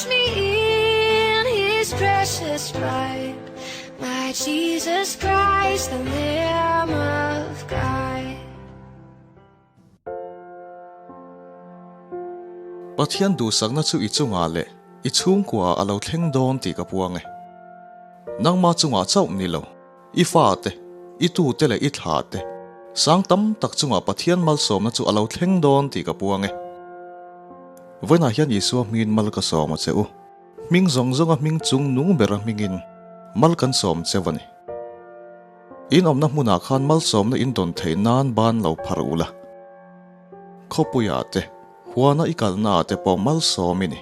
Wash me in his precious blood. My Jesus Christ, the Lamb of God. Pathian duhsakna chu i chungah leh i chhungkuaah a lo thleng dawn tih ka puang e. Nangma chungah chauh ni lo, i fate, i tute leh i thlate, sang tam tak chungah Pathian malsawmna chu a lo thleng dawn tih ka puang e. Vawiinah hian Isua hmingin mal ka sawm a che u. Hming zawng zawnga hming chung nung bera hmingin mal kan sawm cheu a ni. In awmna hmunah khan malsawmna in dawn theih nan ban lo phar u la. Khawpuiah te, huana i kalnaah te pawh malsawm i ni.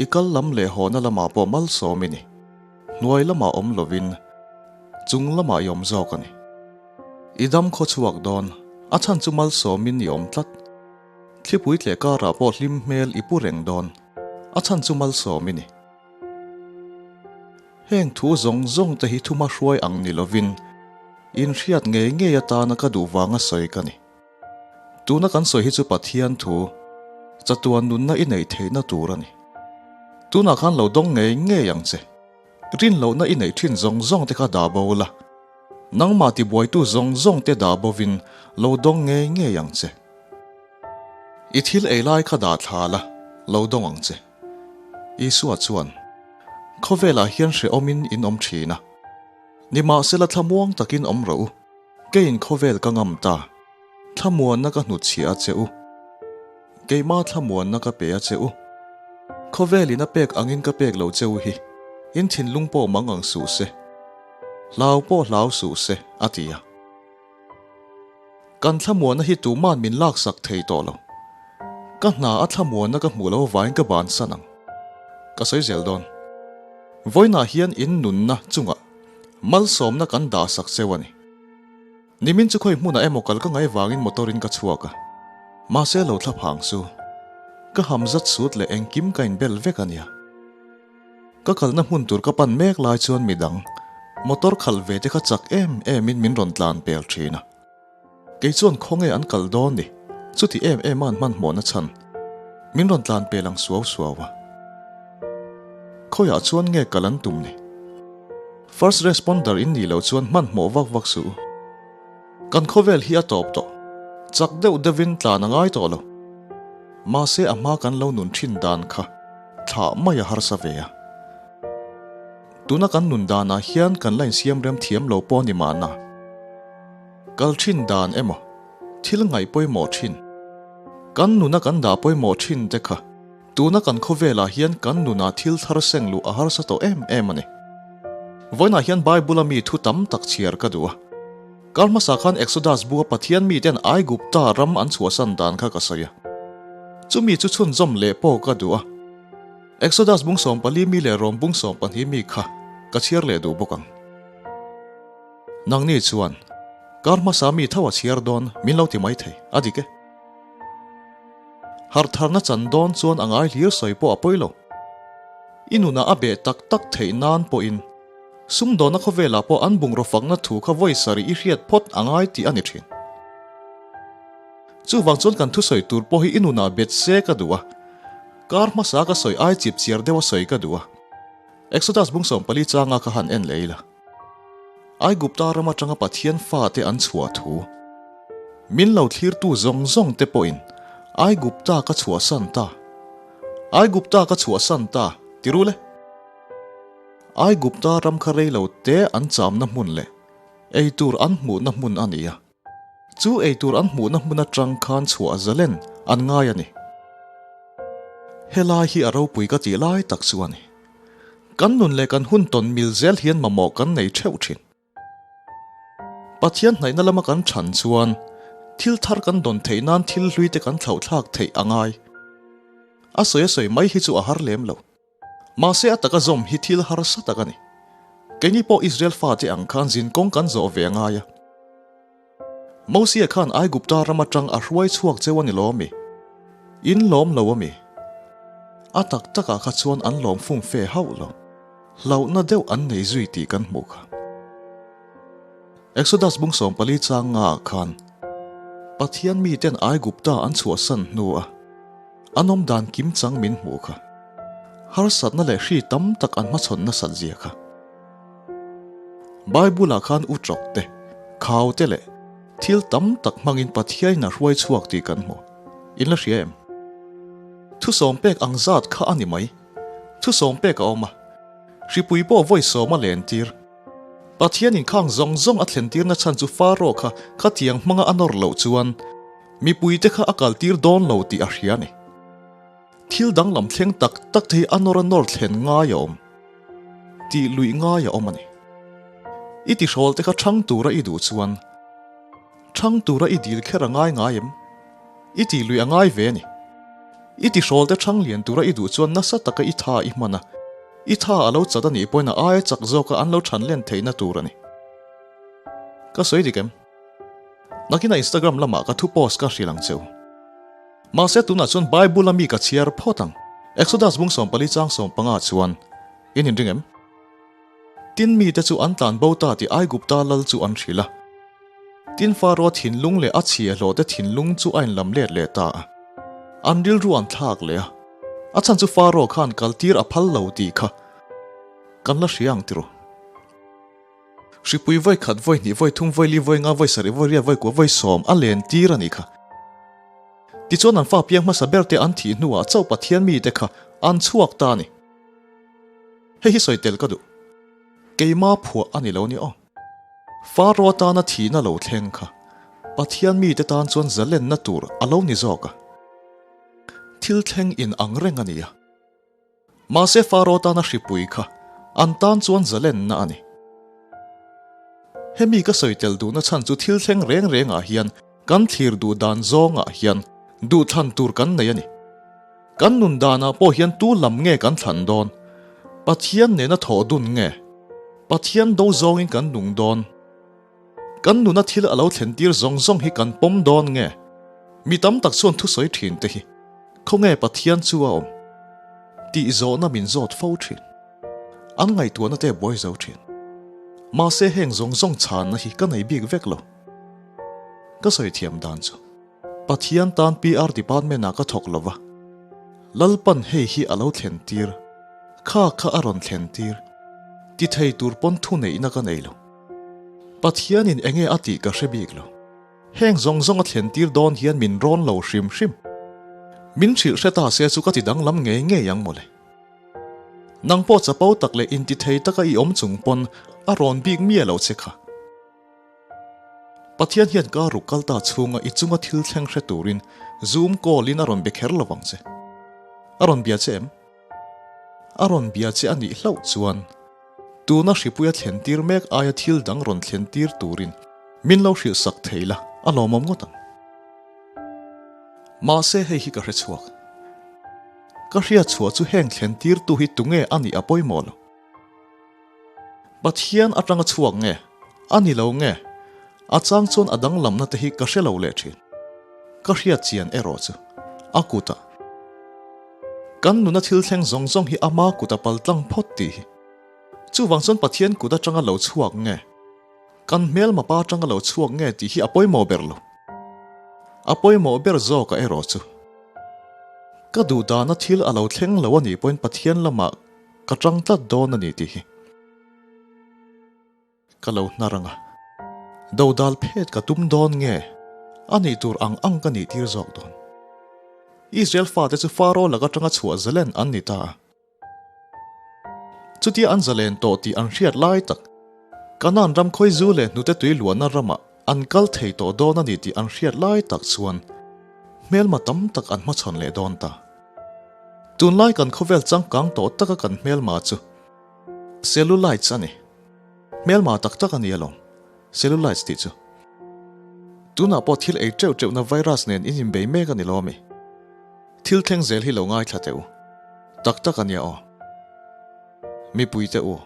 I kal lam leh hawhna lamah pawh malsawm i ni. Hnuai lamah awm lovin chung lamah i awm zawk a ni. I dam khaw chhuak dawn, a chhan chu malsawmin i awm tlat. Thlipui tleh karah pawh hlim hmel i pu reng dawn, a chhan chu malsawm i ni. Heng thu zawng zawng te hi thuma hruai ang ni lovin, inhriat ngei ngei atana ka duh vanga sawi ka ni. Tuna kan sawi hi chu Pathian thu, chatuan nunna i neih theihna tur a ni. Tunah khan lo dawng ngei ngei ang che. Rinlohna i neih thin zawng zawng te kha dah bo la. Nangmah tibuaitu zawng zawng te dah bovin lo dawng ngei ngei ang che. I thil ei lai kha dah thla la, lo dawng ang che. Isua chuan, Khawvelah hian hrehawmin in awm thin a. Nimahsela thlamuang takin awm rawh u. Keiin khawvel ka ngam ta. Thlamuanna ka hnutchhiah a che u. Keimah thlamuanna ka pe a che u. Khawvelin a pek angin ka pek lo che u hi, in thinlung pawh mang ang suh se. Hlau pawh hlau suh se, a ti a. Kan thlamuanna hi tuman min laksak thei tawh lo. Ka hna a thlamuanna ka hmuh lo avangin ka bansan ang. Ka sawi zel dawn. Vawiinah hian in nunna chungah malsawmna kan dahsak cheu a ni. Nimin chu khawi hmunah emaw kal ka ngai vangin motor in ka chhuak a. Mahse lo thla phang chu ka ham zat sut leh engkim ka inbel vek a nia. Ka kalna hmun tur ka pan mek lai chuan midang motor khalh ve te kha chak em em in min rawn tlan pel thin a. Kei chuan khawnge an kal dawn ni? Chuti em em a an hmanhmawhna chhan min rawn tlan pel ang suau suau a. Khawiah chuan nge kal an tum ni? First responder in nih loh chuan hmanhmawh vak vak suh u. Kan khawvel hi a tawp tawh. Chak deuh deuhin tlan a ngai tawh lo. Mahse a hma kan lo nun thin dan kha thlah mai a harsa ve a. Tuna kan nun danah hian kan la insiam rem thiam lo pawh a ni mahna. Kal thin dan emaw, thil ngaih pawimawh thin, kan nuna kan dah pawimawh thin te kha tuna kan khawvelah hian kan nunah thil thar seng luh a harsa tawh em em a ni. Vawiinah hian Bible-a mi thu tam tak chhiar ka duh a. Kar hmasa khan Exodus bua Pathian miten Aigupta ram an chhuahsan dan kha ka sawi a. Chumi chu chhunzawm leh pawh ka duh a. Exodus bung 14 mi leh Rom bung 12 mi kha ka chhiar leh duh bawk ang. Nangni chuan, Kar hmasa mi tho a chhiar dawn min lo ti mai thei, a dik e. Harhtharna chan dawn chuan a ngai hlir sawi pawh a pawi lo. I nunah a beh tak tak theih nan pawhin sumdawna khawvelah pawh an bungraw fakna thu kha vawi sarih i hriat phawt a ngai tih a ni thin. Chuvang chuan kan thusawi tur pawh hi i nunah bet se ka duh a, kar hmasa ka sawi ai chip chiar deuha sawi ka duh a. Exodus bung 14 changa kha han en leh ila. Aigupta ram atanga Pathian fate an chhuah thu. Min lo thlirtu zawng zawng te pawhin Aigupta ka chhuahsan ta. Aigupta ka chhuahsan ta, ti ru le. Aigupta ram kha rei lo te an chamna hmun leh eitur an hmuhna hmun a ni a. Chu eitur an hmuhna hmun atang khan chhuah zalen an ngai a ni. Helai hi a ropui ka tih lai tak chu a ni. Kan nun leh kan hun tawn mil zel hian mamawh kan nei theuh thin. Pathian hnaihna lama kan chhan chuan thil thar kan dawn theih nan thil hlui te kan thlauhthlak theih a ngai. A sawi a sawi mai hi chu a har lem lo. Mahse a taka zawm hi thil harsa tak a ni. Keini pawh Israel fate ang khan zin kawng kan zawh ve a ngai a. Mosia khan Aigupta ram atang a hruai chhuak cheu a ni lo ami? In lawm lo ami? A tak takah kha chuan an lawm fum fe hauh lo. Hlauhna deuh an nei zui tih kan hmuh kha. Exodus bung 14 chang ngaah khan Pathian miten Aigupta an chhuahsan hnu a an awm dan kim chang min hmuh kha. Harsatna leh hri tam tak an hmachhawn nasat zia kha. Bible-ah khan u tawk te, khau te leh thil tam tak hmangin Pathianin a hruai chhuak tih kan hmu. In la hria em? Thusawm pek ang zat kha a ni mai. Thusawm pek a awm a. Hripui pawh vawi sawm a len tir. Pathianin khang zawng zawng a thlen tirna chhan chu Faro kha khatiang hmanga a nawr loh chuan mipuite kha a kaltir dawn lo tih a hria a ni. Thil danglam thleng tak tak te hi a nawr a nawr thlen ngai a awm. Tih luih ngai a awm a ni. I tihrawl te kha chhang tura i duh chuan chhang tura i dil kher a ngai ngai em? I tih luih a ngai ve a ni. I tihrawl te chhang lian tura i duh chuan nasa taka i tha i hman a, i tha a lo chat a nih pawhin a aia chak zawka an lo chhan len theihna tur a ni. Ka sawi dik em? Nakinah Instagram lamah ka thu post ka hrilh ang che u. Mahse tunah chuan Bible a mi ka chhiar phawt ang. Exodus bung 14 chang 15 chuan in inring em? Tin mite chu an tlan bo ta tih Aigupta lal chu an hrilh a. Tin Faro thinlung leh a chhiahhlawh te thinlung chu a inlam let leh ta a. An rilru an thlak leh a. A chhan chu Faro khan kaltir a phal lo tih kha kan la hria ang tiraw? Hripui vawi khat, vawi hnih, vawi thum, vawi li, vawi nga, vawi sarih, vawi riat, vawi kua, vawi sawm a len tir a nih kha. Tichuan an fa piang hmasa ber te an thih hnuah chauh Pathian mite kha an chhuak ta a ni. Hei hi sawi tel ka duh. Keima phuah a ni lo ni aw. Faro atana thihna lo thleng kha Pathian mite tan chuan zalenna tur a lo ni zawk a. Thil thleng in ang reng a ni a. Mahse Faro tana hripui kha an tan chuan zalenna a ni. Hemi ka sawi tel duhna chhan chu thil thleng reng rengah hian kan thlir duh dan zawngah hian duhthlan tur kan nei a ni. Kan nun danah pawh hian tu lam nge kan thlan dawn? Pathian nena thawh dun nge? Pathian do zawngin kan nung dawn? Kan nuna thil a lo thlen tir zawng zawng hi kan pawm dawn nge? Mi tam tak chuan thusawi thin te hi khawnge Pathian chu a awm? Tih zawhna min zawt fo thin. An ngaihtuahna te buai zo thin. Mahse heng zawng zawng chhanna hi ka nei bik vek lo. Ka sawi thiam dan chu Pathian tan PR department ah ka thawk lo va, Lalpan hei hi a lo thlen tir, kha kha a rawn thlen tir, ti thei tur pawn thu neihna ka nei lo. Pathianin enge a tih ka hre bik lo. Heng zawng zawng a thlen tir dawn hian min rawn lo hrim hrim. Min hrilh hre ta se chu ka ti danglam ngei ngei ang mawle. Nang pawh chapo tak leh intithei taka i awm chung pawn a rawn bik miah lo che kha. Pathian hian ka ruk kal ta chhunga i chunga thil thleng hre turin Zoom call in a rawn be kher lo vang che. A rawn bia che em? A rawn bia che a nih hlauh chuan tuna hripui a thlen tir mek aia thil dang rawn thlen tir turin min lo hrilh sak thei la a lawmawm ngawt ang. Mahse hei hi ka hre chhuak. Ka hriat chhuah chu heng thlen tirtu hi tunge a nih a pawimawh lo. Pathian atanga chhuak nge? A ni lo nge? A chang chuan a danglamna te hi ka hre lo leh thin. Ka hriat chian erawh chu a kutah. Kan nuna thil thleng zawng zawng hi ama kut a pal tlang phawt tih hi. Chuvang chuan Pathian kut atanga lo chhuak nge? Kan hmelma pa atanga lo chhuak nge tih hi a pawimawh ber lo. A pawimawh ber zawka erawh chu ka duh dana thil a lo thleng lo a nih pawhin Pathian lamah Ka tang tlat dawn a ni tih hi ka lo hnar ang a, dodal phet ka tum dawn nge a nih tur ang ang ka nih tir zawk dawn. Israel fate chu Faro lak atanga chhuah zalen an ni ta a. Chutia an zalen tawh tih an hriat lai tak, Kanaan ram khawi zu leh hnute tui luahna ramah an kal thei tawh dawn a ni tih an hriat lai tak chuan hmelma tam tak an hmachhawn leh dawn ta. Tunlai kan khawvel changkang tawh taka kan hmelma chu cellulites a ni. Hmelma tak tak a ni alawm, cellulites tih chu. Tunah pawh thil ei teuh teuhna virus nen in inbei mek a ni lo ami? Thil thleng zel hi lo ngaithla teh u. Tak tak a nia aw. Mipuite u.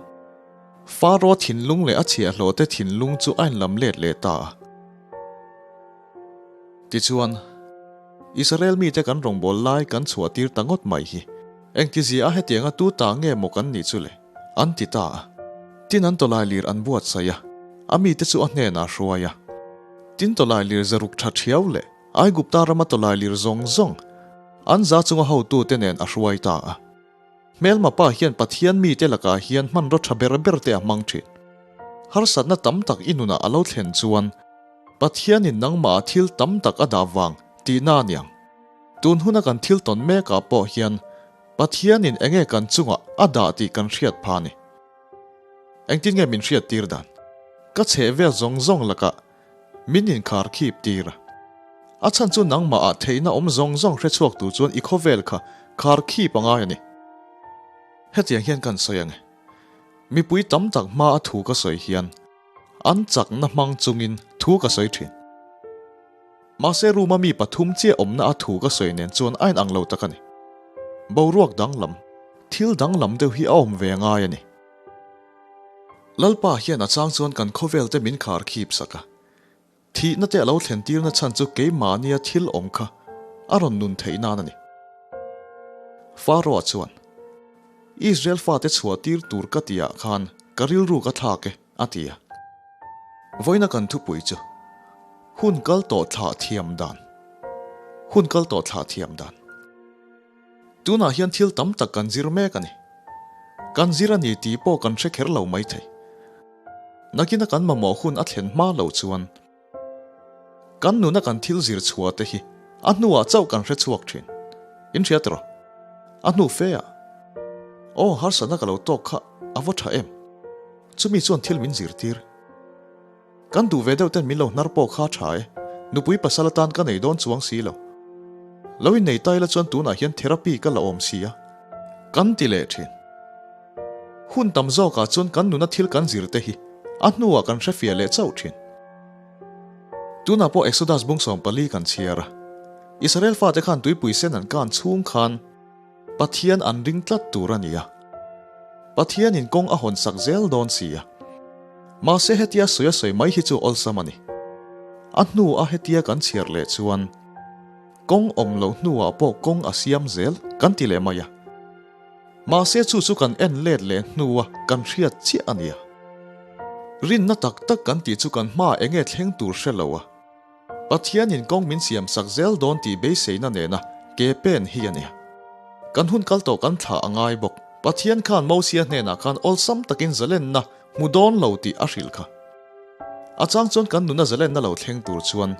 Faro thinlung leh a chhiahhlawh te thinlung chu a inlam let leh ta a. Tichuan, Israel mite kan rawngbâwl lai kan chhuahtir ta ngawt mai hi, engtizia a hetianga tu ta nge maw kan nih chu le? an ti ta a. Tin an tawlailir an buatsaih a, a mite chu a hnenah a hruai a. Tin tawlailir zaruk tha thiau leh Aigupta rama tawlailir zawng zawng an za chunga hotute nen a hruai ta a. Hmelma pa hian Pathian mite lakah hian hmanraw tha ber ber te a hmang thin. Harsatna tam tak i nunah a lo thlen chuan Pathianin nangmah ah thil tam tak a dah vang tihna a niang. Tun huna kan thil tawn mekah pawh hian Pathianin enge kan chungah a dah tih kan hriat pha a ni. Engtin nge min hriat tir dan? Ka chheh vel zawng zawng lakah min inkhar khip tir a. A chhan chu nangmah ah theihna awm zawng zawng hre chhuak tur chuan i khawvel kha khar khip a ngai a ni. Hetiang hian kan sawi ang e. Mipui tam tak hma a thu ka sawi hian an chakna hmang chungin thu ka sawi thin. Mahse room a mi pathum chiah awmna a thu ka sawi nen chuan a inang lo tak a ni. Boruak danglam, thil danglam deuh hi a awm ve ngai a ni. Lalpa hian a chang chuan kan khawvel te min khar khip sak a. Thihna te a lo thlen tirna chhan chu keimahnia thil awm kha a rawn nun theih nan a ni. Pharaoh chuan, Israel fate chhuah tir tur ka ti ah khan ka rilru ka thlak e, a ti a. Vawiina kan thupui chu, Hun kal tawh thlah thiam dan. Hun kal tawh thlah thiam dan. Tunah hian thil tam tak kan zir mek a ni. Kan zir a ni tih pawh kan hre kher lo maithei. Nakina kan mamawh hun a thlen hma lo chuan kan nuna kan thil zir chhuah te hi a hnuah chauh kan hre chhuak thin. In hria tiraw? A hnu fe ah. Aw, harsatna ka lo tawk kha a va tha em? Chumi chuan thil min zirtir. Kan duh ve deuh ten min lo hnar pawh kha tha e, nupui pasal atan ka nei dawn chuang si lo. Lo innei ta ila chuan tunah hian therapy ka la awm si a. Kan ti leh thin. Hun tam zawkah chuan kan nuna thil kan zir te hi a hnuah kan hrefiah leh chauh thin. Tunah pawh Exodus bung 14 kan chhiar a, Israel fate khan tuipui sen an kan chhung khan Pathian an ring tlat tur a ni a. Pathianin kawng a hawn sak zel dawn si a. Mahse hetia sawi a sawi mai hi chu awlsam a ni. A hnu a hetia kan chhiar leh chuan kawng awm loh hnuah pawh kawng a siam zel kan ti leh mai a. Mahse chu chu kan en let leh hnua kan hriat chiah a nia. Rinna tak tak kan tih chu kan hmaah enge thleng tur hre lo a. Pathianin kawng min siam sak zel dawn tih beiseina nena ke pen hi a nia. Kan hun kal tawh kan thlah a ngai bawk. Pathian khan Mosia hnenah khan awlsam takin zalenna hmu dawn lo tih a hrilh kha. A chang chuan kan nuna zalenna lo thleng tur chuan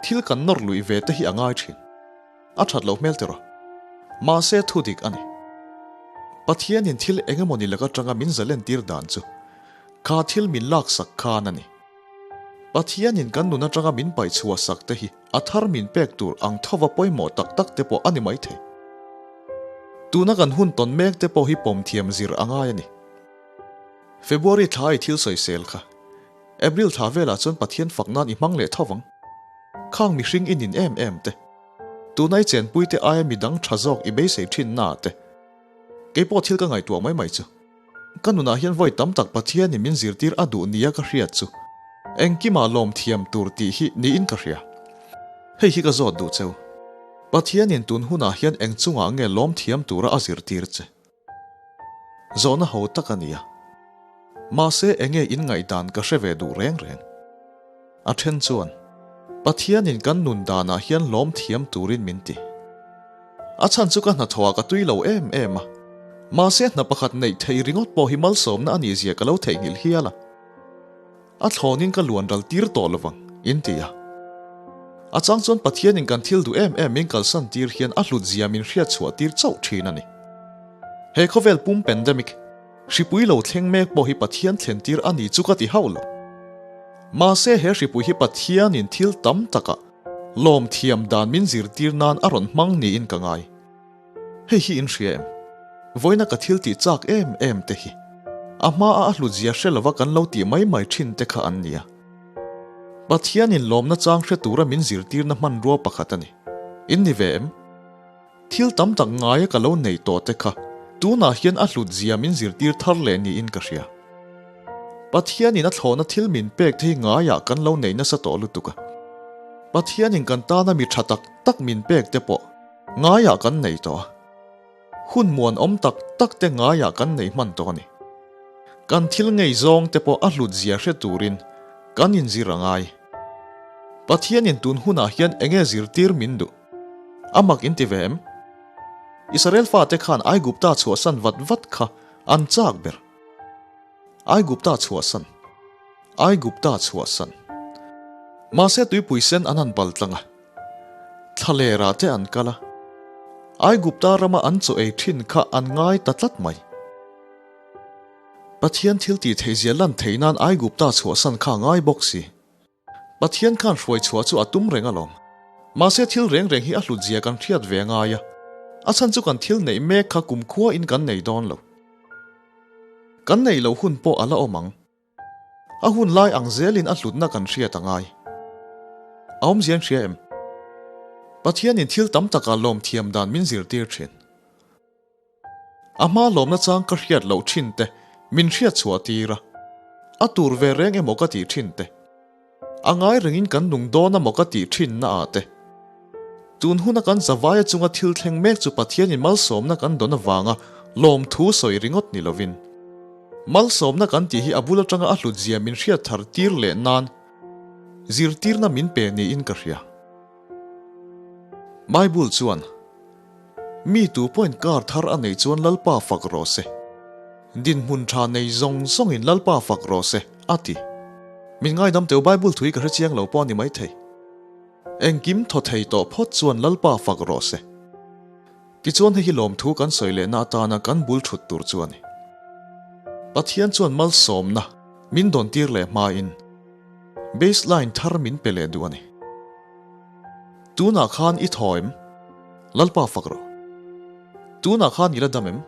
thil kan nawr luih ve te hi a ngai thin. A that loh hmel tiraw? Mahse thu dik a ni. Pathianin thil eng emawni lak atanga min zalen tir dan chu kha thil min laksak khan a ni. Pathianin kan nun atanga min paih chhuah sak te hi a thar min pek tur ang thova pawimawh tak tak te pawh a ni maithei. Tuna kan hun tawn mek te pawh hi pawm thiam zir a ngai a ni. February thla i thil sawisel kha. April thla velah chuan Pathian fak nan i hmang leh tho vang. Khang mihring i nin em em te. Tuna i chenpui te aia midang tha zawk i beisei thin na te. Kei pawh thil ka ngaihtuah mai mai chu. Ka nunah hian vawi tam tak Pathianin min zirtir a duh nia ka hriat chu engkimah lawm thiam tur tih hi niin ka hria. Hei hi ka zawt duh cheu. Pathianin tun hunah hian eng chungah nge lawm thiam tura a zirtir che? Zawhna ho tak a nia. Mahse enge in ngaihdan ka hre ve duh reng reng. A then chuan, Pathianin kan nun danah hian lawm thiam turin min ti. A chhan chu ka hnathawhah ka tui lo em em a. Mahse hna pakhat neih theih ringawt pawh hi malsawmna a nih zia ka lo theihnghilh hial a. A thlawnin ka luan ral tir tawh lovang, in ti a. A chang chuan Pathianin kan thil duh em em min kalsan tir hian a hlut zia min hriat chhuah tir chauh thin a ni. He khawvel pum pandemic, hripui lo thleng mek pawh hi Pathian thlen tir a ni chu ka ti hauh lo. Mahse he hripui hi Pathianin thil tam takah lawm thiam dan min zirtir nan a rawn hmang niin ka ngai. Hei hi in hria em? Vawiina ka thil tih chak em em te hi a hmaa a hlut zia hre lova kan lo tih mai mai thin te kha an nia. Pathianin lawmna chang hre tura min zirtirna hmanrua pakhat a ni. In ni ve em? Thil tam tak ngaia ka lo nei tawh te kha tunah hian a hlut zia min zirtir thar leh niin ka hria. Pathianin a thlawhna thil min pek te hi ngaiah kan lo nei nasa tawh lutuk a. Pathianin kan tana mi tha tak tak min pek te pawh Ngaiah kan nei tawh a, hun muanawm tak tak te ngaiah kan nei hman tawh a ni. Kan thil ngei zawng te pawh a hlut zia hre turin kan inzir a ngai. Pathianin tun hunah hian enge zirtir min duh? A mak inti ve em? Israel fate khan Aigupta chhuahsan vat vat kha an chak ber. Aigupta chhuahsan. Aigupta chhuahsan. Mahse tuipui sen an han bal tlang a. Thlalerah te an kal a. Aigupta rama an chaw ei thin kha an ngai ta tlat mai. Pathian thil tih theihzia lan theih nan Aigupta chhuahsan kha a ngai bawk si. Pathian khan hruai chhuah chu a tum reng alawm. Mahse thil reng reng hi a hlut zia kan hriat ve ngai a, a chhan chu kan thil neih mek kha kumkhua in kan nei dawn lo. Kan neih loh hun pawh a la awm ang. A hun lai ang zelin a hlutna kan hriat a ngai. A awmzia an hria em? Pathianin thil tam takah lawm thiam dan min zirtir thin. A hma lawmna chang ka hriat loh thin te min hriat chhuah tir a, a tur ve reng emaw ka tih thin te, a ngai rengin kan nung dawn amaw ka tih thin na ah te. Tun huna kan zavaia chunga thil thleng mek chu Pathianin malsawmna kan dawn avanga lawmthu sawi ringawt ni lovin, malsawmna kan tih hi a bul atanga a hlutzia min hriat thar tir leh nan zirtirna min pe niin ka hria. Bible chuan. Mi tu pawhin kar thar a neih chuan Lalpa fak rawh se. Dinhmun tha nei zawng zawngin Lalpa fak rawh se, a ti. Min ngaidam teu Bible thui ka hre chiang lo pawh a ni maithei. Engkim thaw thei tawh phawt chuan Lalpa fak rawh se. Tichuan hei hi lawmthu kan sawi lehna atana kan bul thut tur chu a ni. Pathian chuan malsawmna min dawntir leh hmain baseline thar min pe leh duh a ni. Tunah khan i thaw em? Lalpa fak rawh. Tunah khan i la dam em?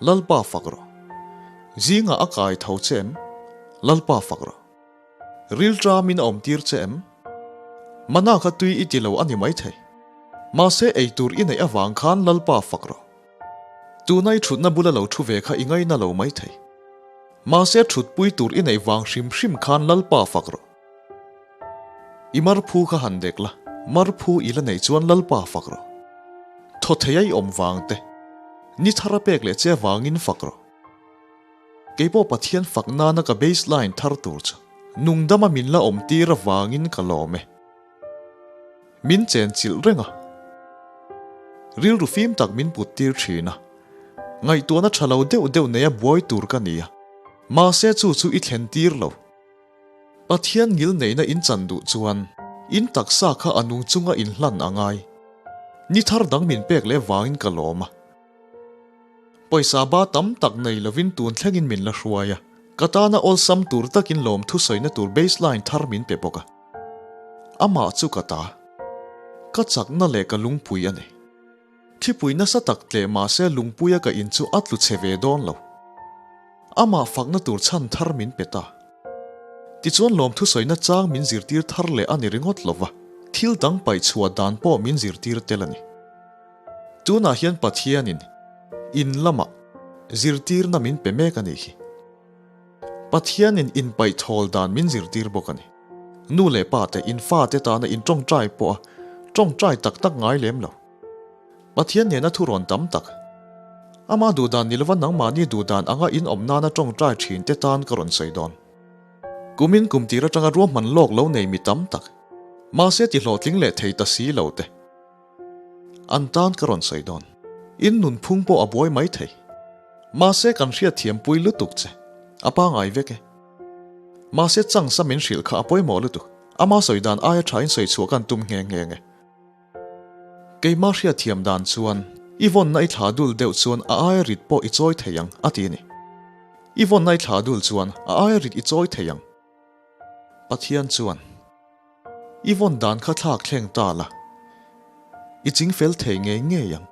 Lalpa fak rawh. Zingah a kai tho che em? Lalpa fak rawh. Rilṭamin a awmtir che em? Mana kha tui i ti lo a ni maithei. Mahse ei tur i neih avang khan Lalpa fak rawh. Tuna i ṭhutna bula lo ṭhu ve kha i ngaina lo maithei. Mahse ṭhutpui tur i neih vang hrim hrim khan Lalpa fak rawh. I marphu kha han dek la, marphu i la neih chuan Lalpa fak rawh. Thaw thei a i awm vang te, ni thar a pek leh che avangin fak rawh. Kei pawh Pathian fak nana ka baseline thar tur chu nungdama min la awm tir avangin ka lawm e. Min chen chilh reng a, rilru fim tak min put tir thin a, ngaihtuahna tha lo deuh deuh neia buai tur ka ni a, mahse chu chu i thlen tir lo. Pathian ngil neihna in chan duh chuan in taksa kha a nung chunga in hlan a ngai. Ni thar dang min pek leh vangin ka lawm a. Pawisa ba tam tak nei lovin tun thlengin min la hruai a, ka tana awlsam tur takin lawm thusawina tur baseline thar min pe bawk a. Amah chu ka ta. Ka chakna leh ka lungpui a ni. Thipui nasa tak tleh mahse lungpuia ka in chu a tlu chhe ve dawn lo. Amah fakna tur chhan thar min pe ta. Tichuan lawmthu sawina chang min zirtir thar leh a ni ringawt lo va, thil dang paih chhuah dan pawh min zirtir tel a ni. Tunah hian Pathianin in lamah zirtirna min pe mek a nih hi. Pathianin inpaih thawl dan min zirtir bawk a ni. Nu leh pa te, in fate tana in tawngtai pawh a tawngtai tak tak ngai lem lo. Pathian nena thurawn tam tak. Ama duhdan ni lova nangmahni duhdan anga in awm nana tawngtai thin te tan ka rawn sawi dawn. Kumin kum tir atanga ruahman lawk lo nei mi tam tak, mahse ti hlawhtling leh thei ta si lo te. An tan ka rawn sawi dawn. In nunphung pawh a buai mai thei. Mahse kan hriatthiampui lutuk che. A pangai vek e. Mahse changsa min hrilh kha a pawimawh lutuk. Ama sawi dan aia tha in sawi chhuah kan tum nghe nghe nge. Keimah hriatthiam dan chuan i vawnna i thla dul deuh chuan a aia rit pawh i chawi thei ang a ti a ni. I vawnna i thla dul chuan a aia rit i chawi thei ang. Pathian chuan i vawn dan kha thlak thleng ta la, i ching fel thei ngei ngei ang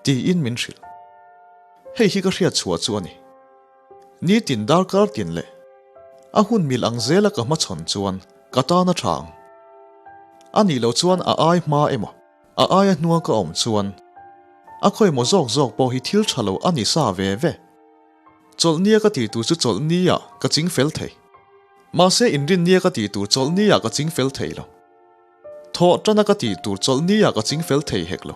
tiin min hrilh. Hei hi ka hriat chhuah chu a ni. Nitin darkar tin leh a hun mil ang zela ka hmachhawn chuan ka tan a tha ang. A nih loh chuan a ai hma emaw, a aia hnua ka awm chuan a khawimaw zawk zawk pawh hi thil tha lo a ni sa ve ve. Chawlhnia ka tih tur chu chawlhnia ka ching fel thei. Mahse inrinnia ka tih tur chawlhnia ka ching fel thei lo. Thawh tana ka tih tur chawlhnia ka ching fel thei hek lo.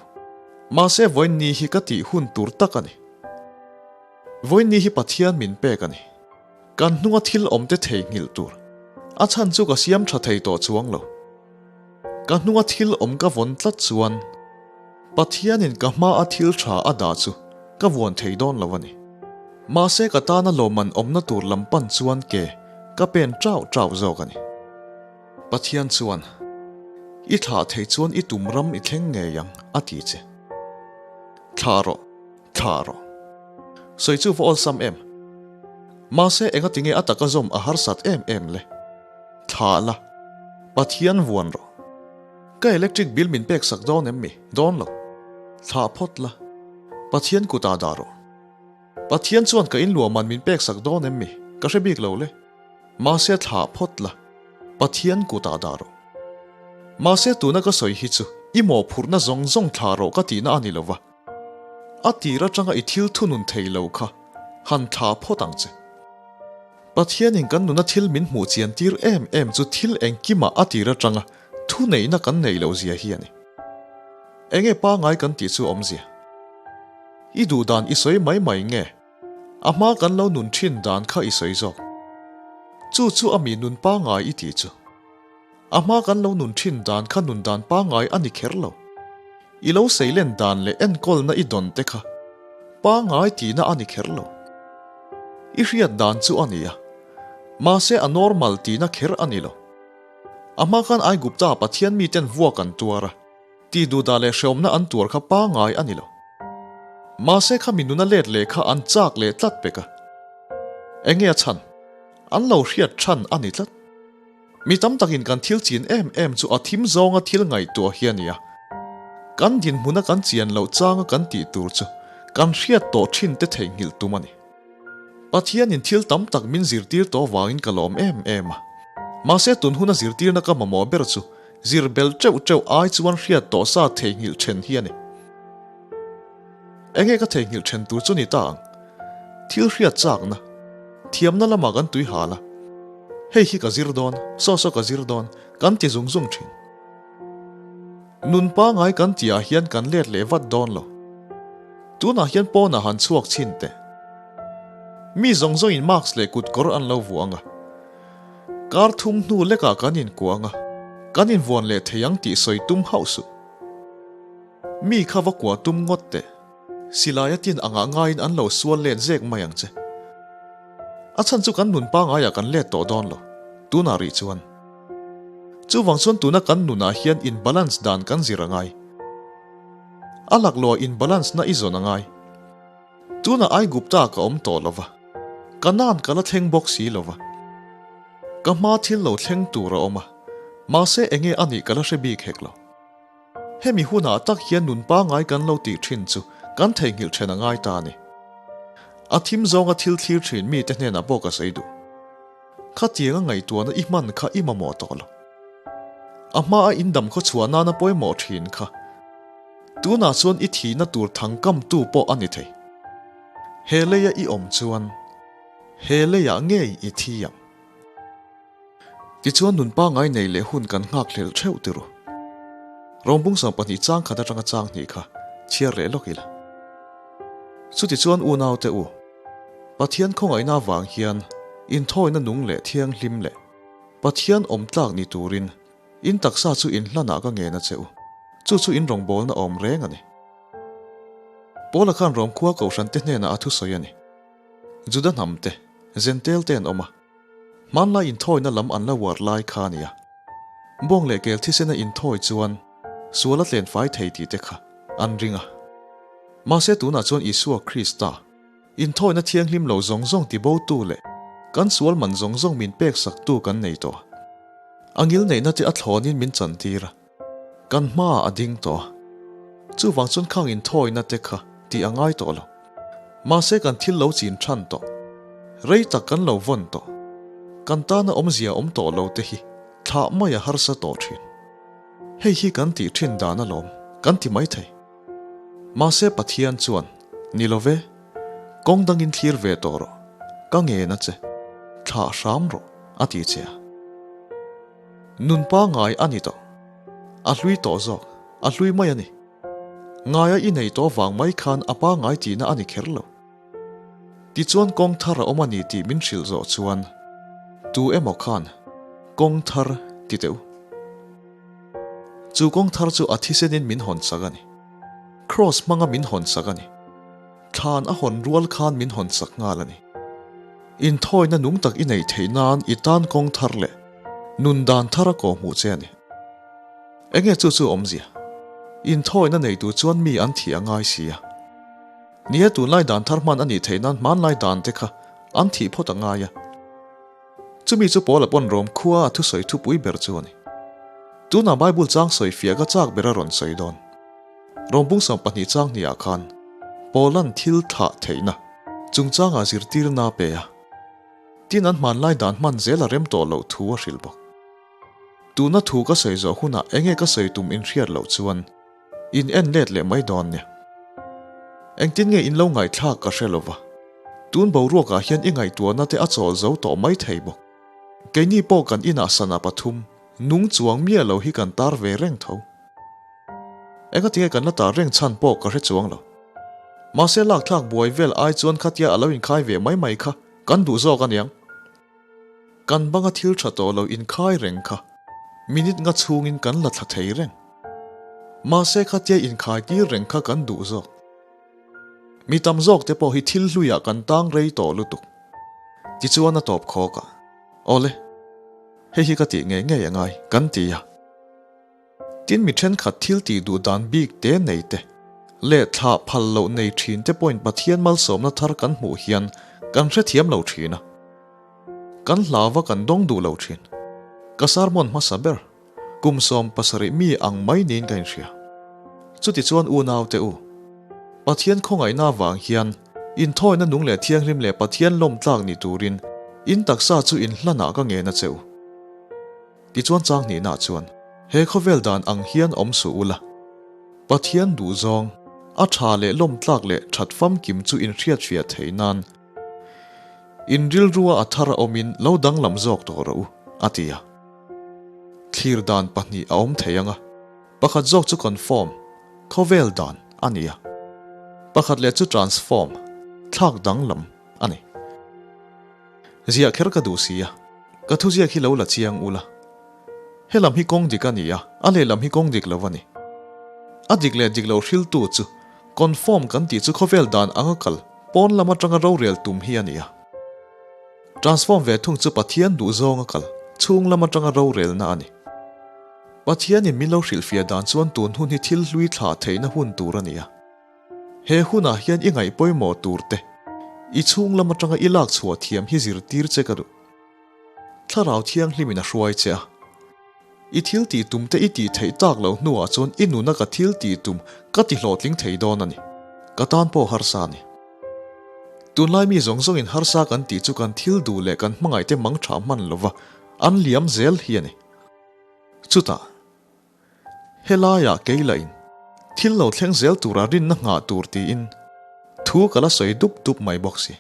Mahse vawiinni hi ka tih hun tur tak a ni. Vawiinni hi Pathian min pek a ni. Kan hnunga thil awmte theihnghilh tur. A chhan chu ka siam tha thei tawh chuang lo. Ka hnunga thil awm ka vawn tlat chuan. Pathianin ka hma a thil tha a dah chu ka vuan thei dawn lo a ni. Mahse ka tana lawmman awmna tur lam pan chuan ke ka pen chau chau zawk a ni. Pathian chuan, I thlah thei chuan i tum ram i thleng ngei ang, a ti che. Thlah rawh, thlah rawh. Sawi chu va awlsam em? Mahse enga tinge a taka zawm a harsat em em le? Thlah la, Pathian vuan rawh. Ka electric bill min pek sak dawn em mi? Dawn lo. Thlah phawt la. Pathian kutah dah rawh. Pathian chuan ka inluahman min pek sak dawn em mi? Ka hre bik lo le. Mahse thlah phawt la. Pathian kutah dah rawh. Mahse tuna ka sawi hi chu i mawhphurhna zawng zawng thlah rawh ka tihna a ni lo va. A tir atanga i thil thunun thei lo kha han thlah phawt ang che. Pathianin kan nuna thil min hmuh chian tir em em chu thil engkimah a tir atanga thuneihna kan neih loh zia hi a ni. Enge pangai kan tih chu awmzia? I duh dan i sawi mai mai nge? A hma kan lo nun thin dan kha i sawi zawk. Chu chu a mi nun pangai i tih chu. A hma kan lo nun thin dan kha nun dan pangai a ni kher lo. I lo seilen dan leh enkawlna i dawn te kha pangai tihna a ni kher lo. I hriat dan chu a ni a, mahse a normal tihna kher a ni lo. A hma khan Aigupta Pathian miten vuak an tuar a, tihduhdah leh hreawmna an tuar kha pangai a ni lo. Mahse kha mi nuna let leh kha an chak leh tlat pek a. Enge a chhan? An lo hriat than a ni tlat. Mi tam takin kan thil chin em em chu a thim zawnga thil ngaihtuah hi a ni a. Kan dinhmuna kan chian loh changa kan tih tur chu kan hriat tawh thin te theihnghilh tum a ni. Pathianin thil tam tak min zirtir tawh vangin ka lawm em em a. Mahse tun huna zirtirna ka mamawh ber chu zir bel teuh teuh ai chuan hriat tawh sa theihnghilh then hi a ni. Enge ka theihnghilh then tur chu ni ta ang? Thil hriat chakna, thiamna lamah kan tui hal a. Hei hi ka zir dawn, saw saw ka zir dawn, kan ti zung zung thin. Nun pangai kan tihah hian kan let leh vat dawn lo. Tunah hian pawnah han chhuak chhin teh. Mi zawng zawngin mask leh kutkawr an lo vuah ang a. Kar thum hnu lekah kan inkuah ang a, kan invuan leh thei ang tih sawi tum hauh suh. Mi kha va kuah tum ngawt teh. Silai a tin angah ngaiin an lo sual let zek mai ang che. A chhan chu kan nun pangaiah kan let tawh dawn lo, tunah rih chuan. Chuvang chuan tuna kan nunah hian in balance dan kan zir a ngai. A laklawh in balance na i zawn a ngai. Tunah Aigupta ka awm tawh lo va, Kanaan ka la thleng bawk si lo va. Ka hma thil lo thleng tur a awm a, mahse enge a nih ka la hre bik hek lo. Hemi hunah tak hian nun pangai kan lo tih thin chu kan theihnghilh then a ngai ta a ni. A thim zawnga thil thlir thin mite hnenah pawh ka sawi duh. Khatianga ngaihtuahna i hman kha i mamawh tawh lo. A hmaa in dam khaw chhuah nana pawimawh thin kha tunah chuan i thihna tur thangkamtu pawh a ni thei. He leia i awm chuan he leiah ngei i thi ang. Tichuan nun pangai nei leh hun kan nghak hlel theuh ti ru. Rawngbung 20 chang khat atanga chang hnih kha chhiar leh lawk ila. Chutichuan unaute u, Pathian khawngaihna avang hian inthawina nung leh thianghlim leh Pathian awm tlak ni turin in taksa chu inhlanah ka ngen a che u. Chu chu in rawngbawlna awm reng a ni. Paula khan Rawmkhua Kohhrante hnenah a thusawi a ni. Juda hnamte, Zentel te an awm a. Hmanlai inthawina lam an la uar lai kha a nia. Bawng leh kel thisena inthawi chuan sual a tlen fai thei tih te kha an ring a. Mahse tunah chuan Isua Krista, inthawina thianghlim lo zawng zawng tibotu leh kan sual man zawng zawng min pek saktu kan nei tawh a. A ngilneihna te a thlawnin min chantir a. Kan hmaah a ding tawh a. Chuvang chuan khang inthawina te kha tih a ngai tawh lo. Mahse kan thil lo chin than tawh. Rei tak kan lo vawn tawh. Kan tana awmzia awm tawh lo te hi thlah mai a harsa tawh thin. Hei hi kan tih thin dan alawm, kan ti mai thei. Mahse Pathian chuan, Ni lo ve, kawng dangin thlir ve tawh rawh, ka ngen a che, thlah hram rawh, a ti che a. Nun pangai a ni tawh. A hlui tawh zawk, a hlui mai a ni. Ngaia i nei tawh vang mai khan a pangai tihna a ni kher lo. Tichuan kawng thar a awm a ni tih min hrilh zawh chuan tu emaw khan kawng thar ti teh u. Chu kawng thar chu a thisenin min hawn chak a ni. Kraws hmanga min hawnsak a ni. Thlan a hawn rual khan min hawnsak nghal a ni. Inthawina nung tak i neih theih nan i tan kawng thar leh nun dan thar a kawhhmuh che a ni. Enge chu chu awmzia? Inthawina neitu chuan mi an thih a ngai si a. Ni e, tunlai dan thar hman a nih theih nan hmanlai dan te kha an thih phawt a ngai a. Chumi chu Paula pawn Rom khua a thusawi thupui ber chu a ni. Tunah Bible chang sawi fiah ka chak ber a rawn sawi dawn. Rom bung 12 chang hniah khan Paula'n thil thlah theihna chungchangah zirtirna a pe a. Tin an hmanlai dan hman zel a rem tawh loh thu a hrilh bawk. Tuna thu ka sawi zawh hunah enge ka sawi tum inhriat loh chuan in en let leh mai dawn nia. Engtin nge in lo ngaihthlak ka hre lova, tun boruakah hian i ngaihtuahna te a chawl zo tawh mai thei bawk. Keini pawh kan inah sana pathum nung chuang miah lo hi kan tar ve reng tho. Engatinge kan la tar reng chhan pawh ka hre chuang lo. Mahse lakthlak buai vel ai chuan khatia a lo inkhai ve mai mai kha kan duh zawk aniang. Kan banga thil tha tawh lo inkhai reng kha minute nga chhungin kan la thla thei reng. Mahse khatia inkhai tir reng kha kan duh zawk. Mi tam zawk te pawh hi thil hluiah kan tang rei tawh lutuk. Tichuan a tawp khawk a, Awle, hei hi ka tih ngei ngei a ngai, kan ti a. Tin mi thenkhat thil tih duh dan bik te nei te leh thlah phal loh nei thin te pawhin Pathian malsawmna thar kan hmuh hian kan hrethiam lo thin a. Kan hlauva kan dawng duh lo thin. Ka sermon hmasa ber, kum 70 mi ang mai niin ka inhria. Chutichuan unau te u, Pathian khawngaihna avang hian inthawina nung leh thianghlim leh Pathian lawmtlak ni turin in taksa chu inhlanah ka ngen a che u. Tichuan chang hnihna chuan, He khawvel dan ang hian awm suh ula, Pathian duhzawng, a tha leh lawmtlak leh that famkim chu inhriatfiah theih nan in rilrua a thar a awmin lo danglam zawk tawh rawh u, a ti a. Thlir dan pahnih a awm thei ang a, pakhat zawk chu conform, khawvel dan, a ni a, pakhat leh chu transform, thlak danglam, a ni. Ziah kher ka duh si a, ka thuziak hi lo la chiang ula. He lam hi kawng dik a ni a, a lehlam hi kawng dik lo a ni. A dik leh dik lo hriltu chu conform kan tih chu khawvel dan anga kal pawn lam atanga rorel tum hi a ni a. Transform ve thung chu Pathian duhzawnga kal chhung lam atanga rorelna a ni. Pathianin min lo hrilhfiah dan chuan tun hun hi thil hlui thlah theihna hun tur a ni a. He hunah hian i ngaih pawimawh tur te, i chhung lam atanga i lak chhuah thiam hi zirtir che ka duh. Thlarau Thianghlimin a hruai che a. I thil tih tum te i tih theih tak loh hnuah chuan i nuna ka thil tih tum ka ti hlawhtling thei dawn a ni. Ka tan pawh harsa a ni. Tunlai mi zawng zawngin harsa kan tih chu kan thil duh leh kan hmangaihte mangtha hman lova an liam zel hi a ni. Chutah. Helaiah kei lahin thil lo thleng zel tura rinna nghah tur tiin thu ka la sawi dup dup mai bawk si.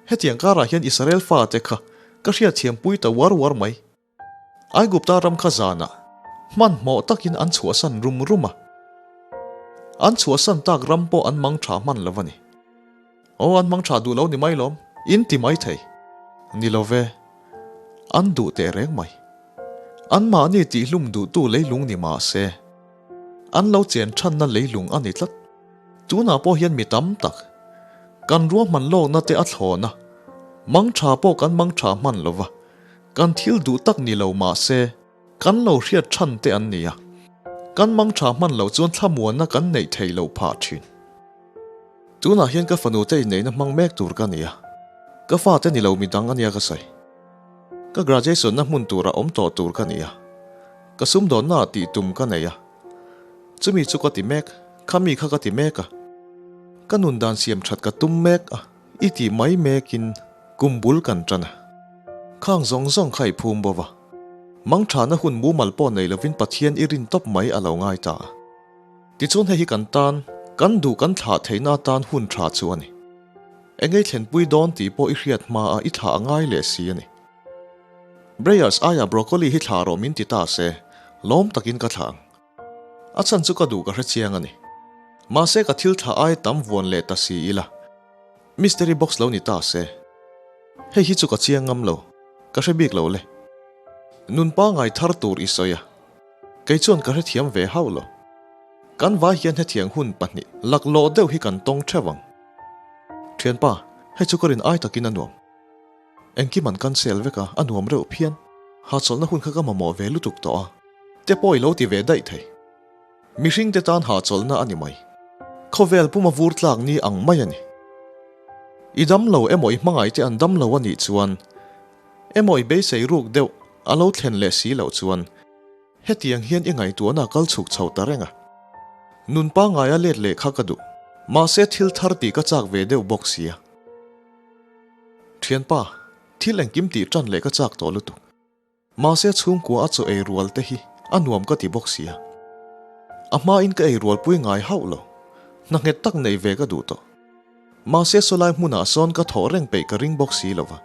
Hetiang karah hian Israel fate kha ka hriatthiampui ta uar uar mai. Aigupta ram kha zanah hmanhmawh takin an chhuahsan rum rum a. An chhuahsan tak ram pawh an mang tha hman lo a ni. Aw an mang tha duh lo ni mai lawm, in ti mai thei. Ni lo ve. An duh teh reng mai. Anmahni tihlum duhtu leilung ni mah se, an lo chen thanna leilung a ni tlat. Tunah pawh hian mi tam tak, kan ruahman lawkna te a thlawn a, mang tha pawh kan mang tha hman lo va, kan thil duh tak ni lo mah se, kan lo hriat than te an ni a, kan mang tha hman loh chuan thlamuanna kan neih theih loh phah thin. Tunah hian ka fanu te inneihna hmang mek tur ka ni a, ka fate ni lo midang a nia ka sawi. Ka graduation na hmun tura awm tawh tur ka ni a, ka sumdawnna ah tih tum ka nei a, chumi chu ka ti mek, khami kha ka ti mek a, ka nun dan siam that ka tum mek a, i tih mai mekin kum bul kan tan a, khang zawng zawng kha i phum bo va, mangthana hun mumal pawh nei lovin Pathian i rin tawp mai a lo ngai ta a. Tichuan hei hi kan tan, kan duh kan thlah theihna atan hun tha chu a ni. Engei thlenpui dawn tih pawh i hriat hma a i thlah a ngai leh si a ni. Breyers aia broccoli hi thlah rawh min ti ta se, lawm takin ka thlah ang. A chhan chu ka duh ka hre chiang a ni. Mahse ka thil thlah ai tam vuan leh ta si ila, mystery box lo ni ta se. Hei hi chu ka chiang ngam lo, ka hre bik lo le. Nun pangai thar tur i sawi a, kei chuan ka hrethiam ve hauh lo. Kan vai hian hetiang hun pahnih laklawh deuh hi kan tawng theuh ang. Thianpa, hei chu ka rin ai takin a nuam. Engkim an cancel vek a, a nuam reuh phian. Hahchawlhna hun kha ka mamawh ve lutuk tawh a. Te pawh i lo ti ve daih thei. Mihring te tan hahchawlhna a ni mai. Khawvel puma vur tlak ni ang mai a ni. I dam lo emaw i hmangaih te an dam lo a nih chuan, emaw i beisei ruk deuh a lo thlen leh si loh chuan, Hetiang hian i ngaihtuahna kal chhuk chho ta reng a. Nun pangaia let leh kha ka duh. Mahse thil thar tih ka chak ve deuh bawk sia. Thianpa, thil engkim tih tan leh ka chak tawh lutuk. Mahse chhungkua a chaw ei rual te hi a nuam ka ti bawk sia. A hmain ka ei rualpui ngai hauh lo. Hna nghet tak nei ve ka duh tawh. Mahse sawlai hmunah sawn ka thawh reng peih ka ring bawk si lova,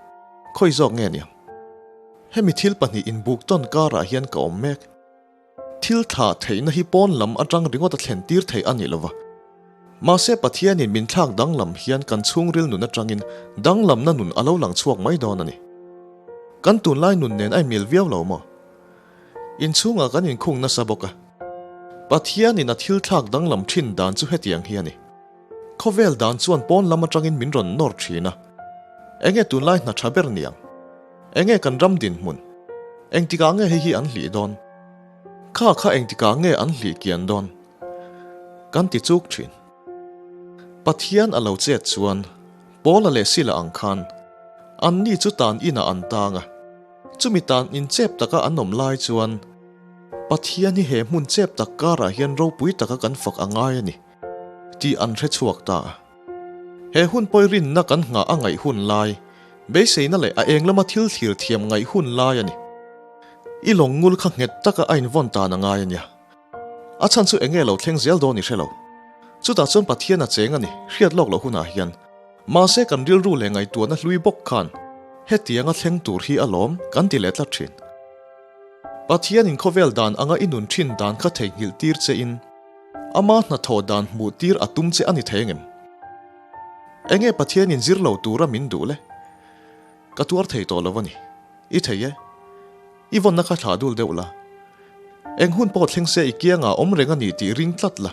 khawi zawk nge niang? Hemi thil pahnih inbuk tawn karah hian ka awm mek. Thil thlah theihna hi pawn lam atang ringawt a thlen tir theih a ni lova. Mahse Pathianin min thlak danglam hian kan chhungril nun atangin danglamna nun a lo lang chhuak mai dawn a ni. Kan tunlai nun nen a inmil viau lo maw? Inchhungah kan inkhung nasa bawk a. Pathianin a thil thlak danglam thin dan chu hetiang hi a ni. Khawvel dan chuan pawn lam atangin min rawn nawr thin a. Enge tunlai hna tha ber niang? Enge kan ram dinhmun? Engtikah nge hei hi an hlih dawn? Kha kha engtikah nge an hlih kian dawn? Kan ti chuk thin. Pathian a lo chet chuan Paula leh Sila ang khan anni chu tan inah an tang a. Chumi tan in chep taka an awm lai chuan Pathian hi he hmun chep tak karah hian ropui taka kan fak a ngai a ni. Tih an hre chhuak ta a. He hun pawi rinna kan nghah a ngaih hun lai, beiseina leh a eng lama thil thlir thiam ngaih hun lai a ni. I lawng ngul kha nghet taka a invawn tan a ngai a nia. A chhan chu enge lo thleng zel dawn i hre lo. Chutah chuan Pathian a cheng a ni, hriat lawk loh hunah hian. Mahse kan rilru leh ngaihtuahna hlui bawk khan hetianga thleng tur hi a lawm kan ti leh tlat thin. Pathianin khawvel dan anga i nun thin dan kha theihnghilh tir che in, Ama hnathawh dan hmuh tir a tum che a ni thei angem? Enge Pathianin zir lo tura min duh le? Ka tuar thei tawh lo a ni. I thei e. I vawnna kha thlah dul deuh la. Eng hun pawh thleng se i kiangah awm reng a ni tih ring tlat la.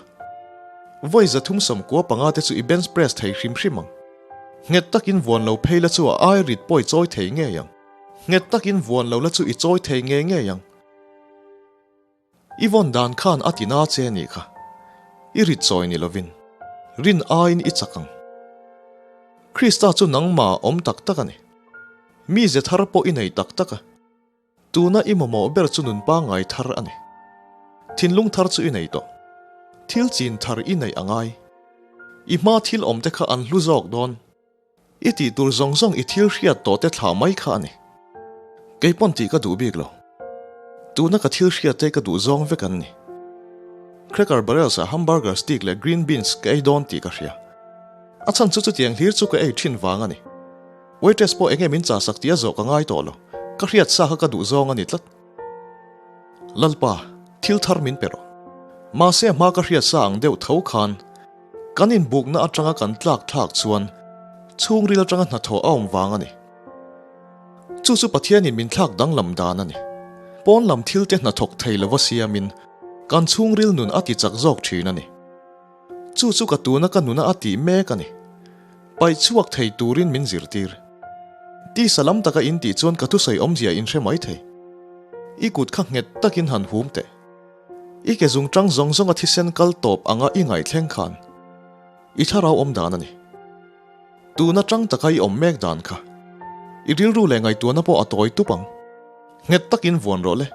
Vawi 395 te chu i bench press thei hrim hrim ang. Nghet takin vuan lo phei la chu a ai rit pawh i chawi thei ngei ang. Nghet takin vuan lo la chu i chawi thei ngei ngei ang. I vawn dan khan a ti na che nih kha. I rit chawi ni lovin, rin aiin i chak ang. Krista chu nangmah awm tak tak a ni. Mi ze thar pawh i nei tak tak a. Tuna i mamawh ber chu nun pangngai thar a ni. Thinlung thar chu i nei tawh. Thil chin thar i neih a ngai. I hma thil awmte kha an hlu zawk dawn. I tih tur zawng zawng i thil hriat tawh te thlah mai kha a ni. Kei pawn tih ka duh bik lo. Tuna ka thil hriat te ka duh zawng vek an ni. Cracker Barrels ah hamburger steak leh green beans ka ei dawn tih ka hria. A chhan chu chutiang hlir chu ka ei thin vang a ni. Waitress pawh enge min chahsak tih a zawh ka ngai tawh lo. Ka hriat sa kha ka duh zawng a ni tlat. Lalpa, thil thar min pe rawh. Mahse a hma ka hriat sa ang deuh tho khan Kan inbukna atanga kan tlak thlak chuan chhungril atanga hnathawh a awm vang a ni. Chu chu Pathianin min thlak danglam dan a ni. Pawn lam thilte hnathawk thei lova siamin kan chhungril nun a ti chak zawk thin a ni. Chu chu ka tuna ka nuna a tih mek a ni. Paih chhuak thei turin min zirtir. Tisa lam taka in tih chuan ka thusawi awmzia in hre mai thei. I kut kha nghet takin han hum teh. I ke zung tang zawng zawng a thisen kal tawp anga i ngaihthleng khan i thlarau awm dan a ni. Tuna tang taka i awm mek dan kha i rilru leh ngaihtuahna pawh a tawi tup ang. Nghet takin vuan rawh le.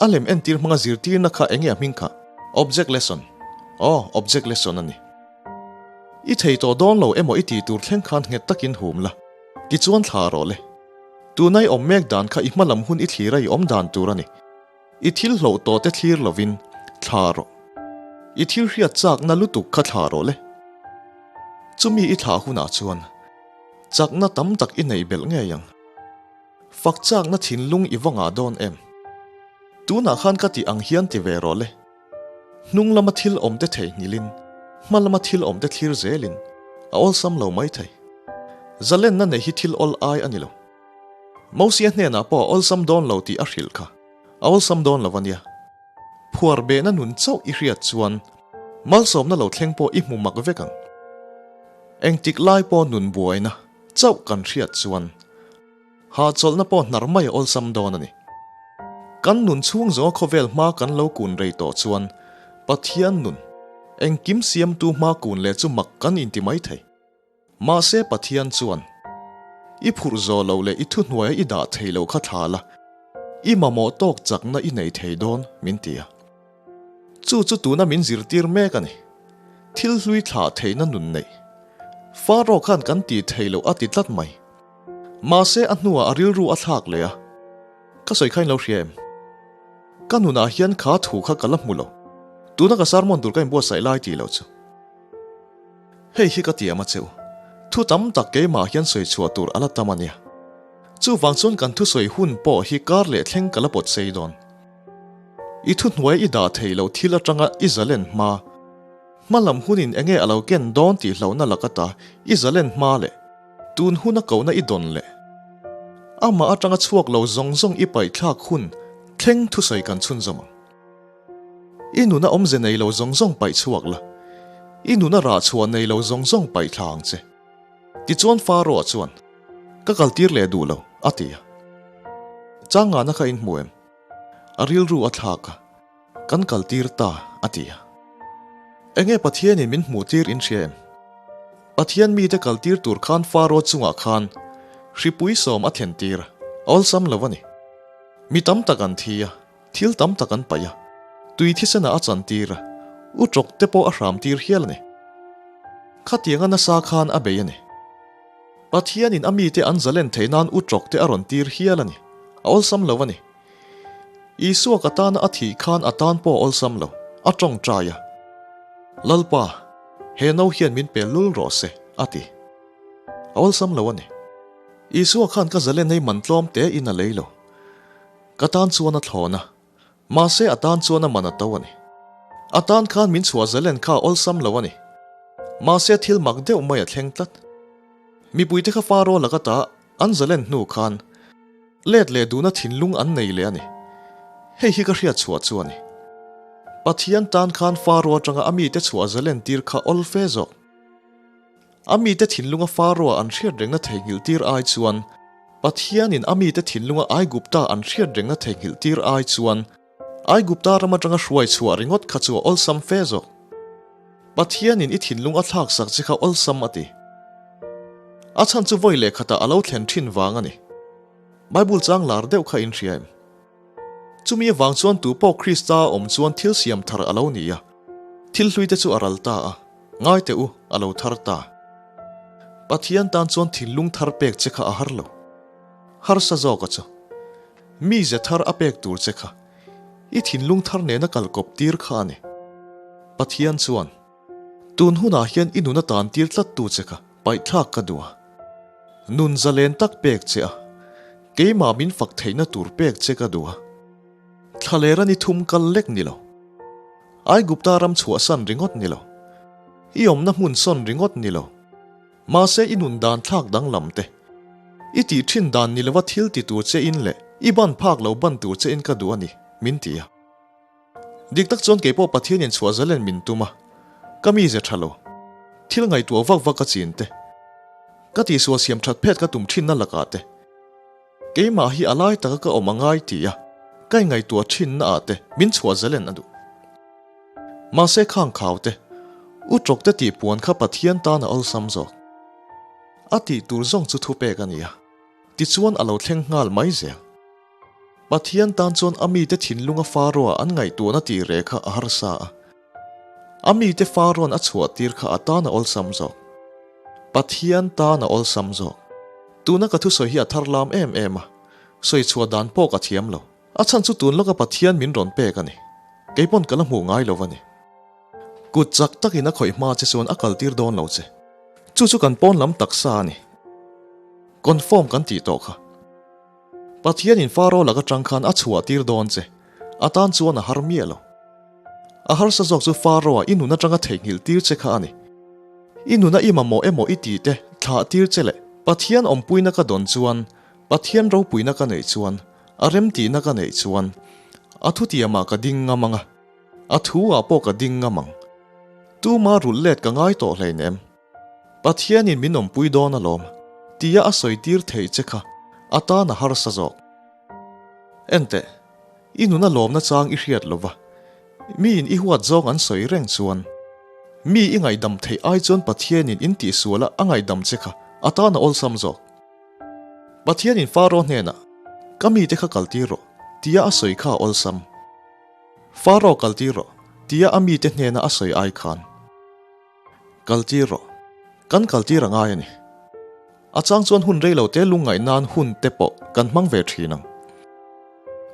A lem entir hmanga zirtirna kha enge a hming kha? Object lesson. Aw, object lesson a ni. I thei tawh dawn lo emaw i tih tur thleng khan nghet takin hum la, tichuan thla rawh le. Tuna i awm mek dan kha i hmalam hun i thlir a i awm dan tur a ni. I thil hloh tawh te thlir lovin thla rawh. I thil hriat chakna lutuk kha thla rawh le. Chumi i thlah hunah chuan chakna tam tak i nei belh ngei ang. Fak chakna thinlung i va ngah dawn em? Tunah khan ka tih ang hian ti ve rawh le. Hnung lama thil awm te theihnghilhin, hma lama thil awm te thlir zelin a awlsam lo mai thei. Zalenna nei hi thil awl ai a ni lo. Mosia hnenah pawh a awlsam dawn lo tih a hrilh kha. A awlsam dawn lo a nia. Phuar behna nun chauh i hriat chuan Malsawmna lo thleng pawh i hmu mak vek ang. Engtik lai pawh nun buaina chauh kan hriat chuan hahchawlhna pawh hnar mai a awlsam dawn a ni. Kan nun chhung zawnga khawvel hma kan lo kun rei tawh chuan Pathian nun engkim siamtu hma kun leh chu mak kan inti mai thei. Mahse Pathian chuan, I phurh zawh loh leh i thuhnuaia i dah thei loh kha thla la, i mamawh tawk chakna i nei thei dawn, min ti a. Chu chu tuna min zirtir mek a ni. Thil hlui thlah theihna nun neih. Faro khan kan ti thei loh a ti tlat mai. Mahse a hnuah a rilru a thlak leh a. Ka sawi kha in lo hria em? Ka nunah hian kha thu kha ka la hmu lo. Tuna ka sermon tur ka inbuatsaih lai tih loh chu. Hei hi ka tiam a che u. Thu tam tak keimah hian sawi chhuah tur a la tam a nia. Chuvang chuan kan thusawi hun pawh hi kar leh thleng ka la pawt sei dawn. I thuhnuai i dah thei loh thil atanga i zalen hma. Hma lam hunin enge a lo ken dawn tih hlauhna lak ata i zalen hma leh tun huna kohna i dawn leh. Amah atanga chhuak lo zawng zawng i paihthlak hun thleng thusawi kan chhunzawm ang. I nuna awmze nei lo zawng zawng paih chhuak la, i nuna rah chhuah nei lo zawng zawng paih thla ang che. Tichuan Faro-a chuan, Ka kaltir leh duh lo, a ti a. Changana kha in hmu em? A rilru a thlak a, Kan kaltir ta, a ti a. Enge Pathianin min hmuhtir in hria em? Pathian mite kaltir tur khan Faro chungah khan hripui sawm a thlentir a, awlsam lo a ni. Mi tam tak an thi a. Thil tam tak an paih a, tui thisenah a chantir a, u tawk te pawh a hram tir hial a ni. Khatianga nasa khan a bei a ni. Pathianin a mite an zalen theih nan u tawk te a rawn tir hial a ni. A awlsam lo a ni. Isua ka tana a thih khan a tan pawh a awlsam lo, a tawngtai a. Lalpa, he no hian min pe lul rawh se, a ti. A awlsam lo a ni. Isua khan ka zalen ei man tlawm te in a lei lo. Ka tan chuan a thlawn a, mahse a tan chuan a man a to a ni. A tan khan min chhuah zalen kha a awlsam lo a ni. Mahse thil mak deuh mai a thleng tlat. Mipuite kha Faro laka ta an zalen hnu khan let leh duhna thinlung an nei leh a ni. Hei hi ka hriat chhuah chu a ni. Pathian tan khan Faro atanga a mite chhuah zalen tir kha awl fe zawk. A mite thinlunga Faro-a an hriat rengna theihnghilh tir ai chuan, Pathianin a mite thinlunga Aigupta an hriat rengna theihnghilh tir ai chuan, Aigupta ram atanga hruai chhuah ringawt kha chu a awlsam fe zawk. Pathianin i thinlung a thlaksak che kha awlsam a ti. A chhan chu vawi leh khatah a lo thlen thin vang a ni. Bible chang lar deuh kha in hria em? Chumi avang chuan tupawh Krista a awm chuan thil siam thar a lo ni a, thil hluite chu a ral ta a. Ngai teh u, a lo thar ta. Pathian tan chuan thinlung thar pek che kha a har lo. Harsa zawk a chu. Mize thar a pek tur che kha, i thinlung thar nena kal kawp tir kha a ni. Pathian chuan, Tun hunah hian i nun a tan tir tlat tu che kha paihthlak ka duh a. Nun zalen tak pek che a, keimah min fak theihna tur pek che ka duh a. Thlalera ni thum kal lek ni lo. Aigupta ram chhuahsan ringawt ni lo. I awmna hmun sawn ringawt ni lo. Mahse i nun dan thlak danglam te. I tih thin dan ni lova thil ti tur che in leh i ban phak lo ban tur che in ka duh a ni, min ti a. Dik tak chuan keipawh Pathianin chhuah zalen min tum a, ka mize tha lo. Thil ngaihtuah vak vak a chin te. Ka tihsual siam that phet ka tum thinna lakah te. Keimah hi a lai taka ka awm a ngai ti a, ka ingaihtuah thinna ah te min chhuah zalen a duh. Mahse khang khau te, u tawk te tih puan kha Pathian tan a awlsam zawk. A tih tur zawng chu thupek a ni a, tichuan a lo thleng nghal mai zel. Pathian tan chuan a mite thinlunga Faro-a an ngaihtuahna tih reh kha a harsa a. A mite Farawn a chhuah tir kha a tan a awlsam zawk. Pathian tan a awlsam zawk. Tuna ka thusawi hi a thar lam em em a, sawi chhuah dan pawh ka thiam lo. A chhan chu tun lawka Pathian min rawn pek a ni. Kei pawn ka la hmuh ngai lo a ni. Kut chak takin a khawih hma che chuan a kaltir dawn lo che. Chu chu kan pawn lam taksa a ni. Conform kan tih tawh kha. Pathianin Faro lak atang khan a chhuah tir dawn che. A tan chuan a har miah lo. A harsa zawk chu Faro-a i nun atanga theihnghilh tir che kha a ni. I nuna i mamawh emaw i tih te thlah tir che leh Pathian awmpuina ka dawn chuan, Pathian ropuina ka neih chuan, a remtihna ka neih chuan, a thutiamah ka ding ngam ang a, a thu ah pawh ka ding ngam ang. Tuma rulh let ka ngai tawh hleinem. Pathianin min awmpui dawn alawm, tia a sawi tir theih che kha a tan a harsa zawk. Enteh, i nuna lawmna chang i hriat lo va, miin i huat zawng an sawi reng chuan, mi i ngaihdam theih ai chuan Pathianin in tihsuala a ngaihdam che kha a tan a awlsam zawk. Pathianin Faro hnenah, Ka mite kha kaltir rawh, tia a sawi kha a awlsam. Faro kaltir rawh, tia a mite hnena a sawi ai khan, Kaltir rawh, kan kaltir a ngai a ni. A chang chuan hun rei lo te lungngaih nan hun te pawh kan hmang ve thin ang.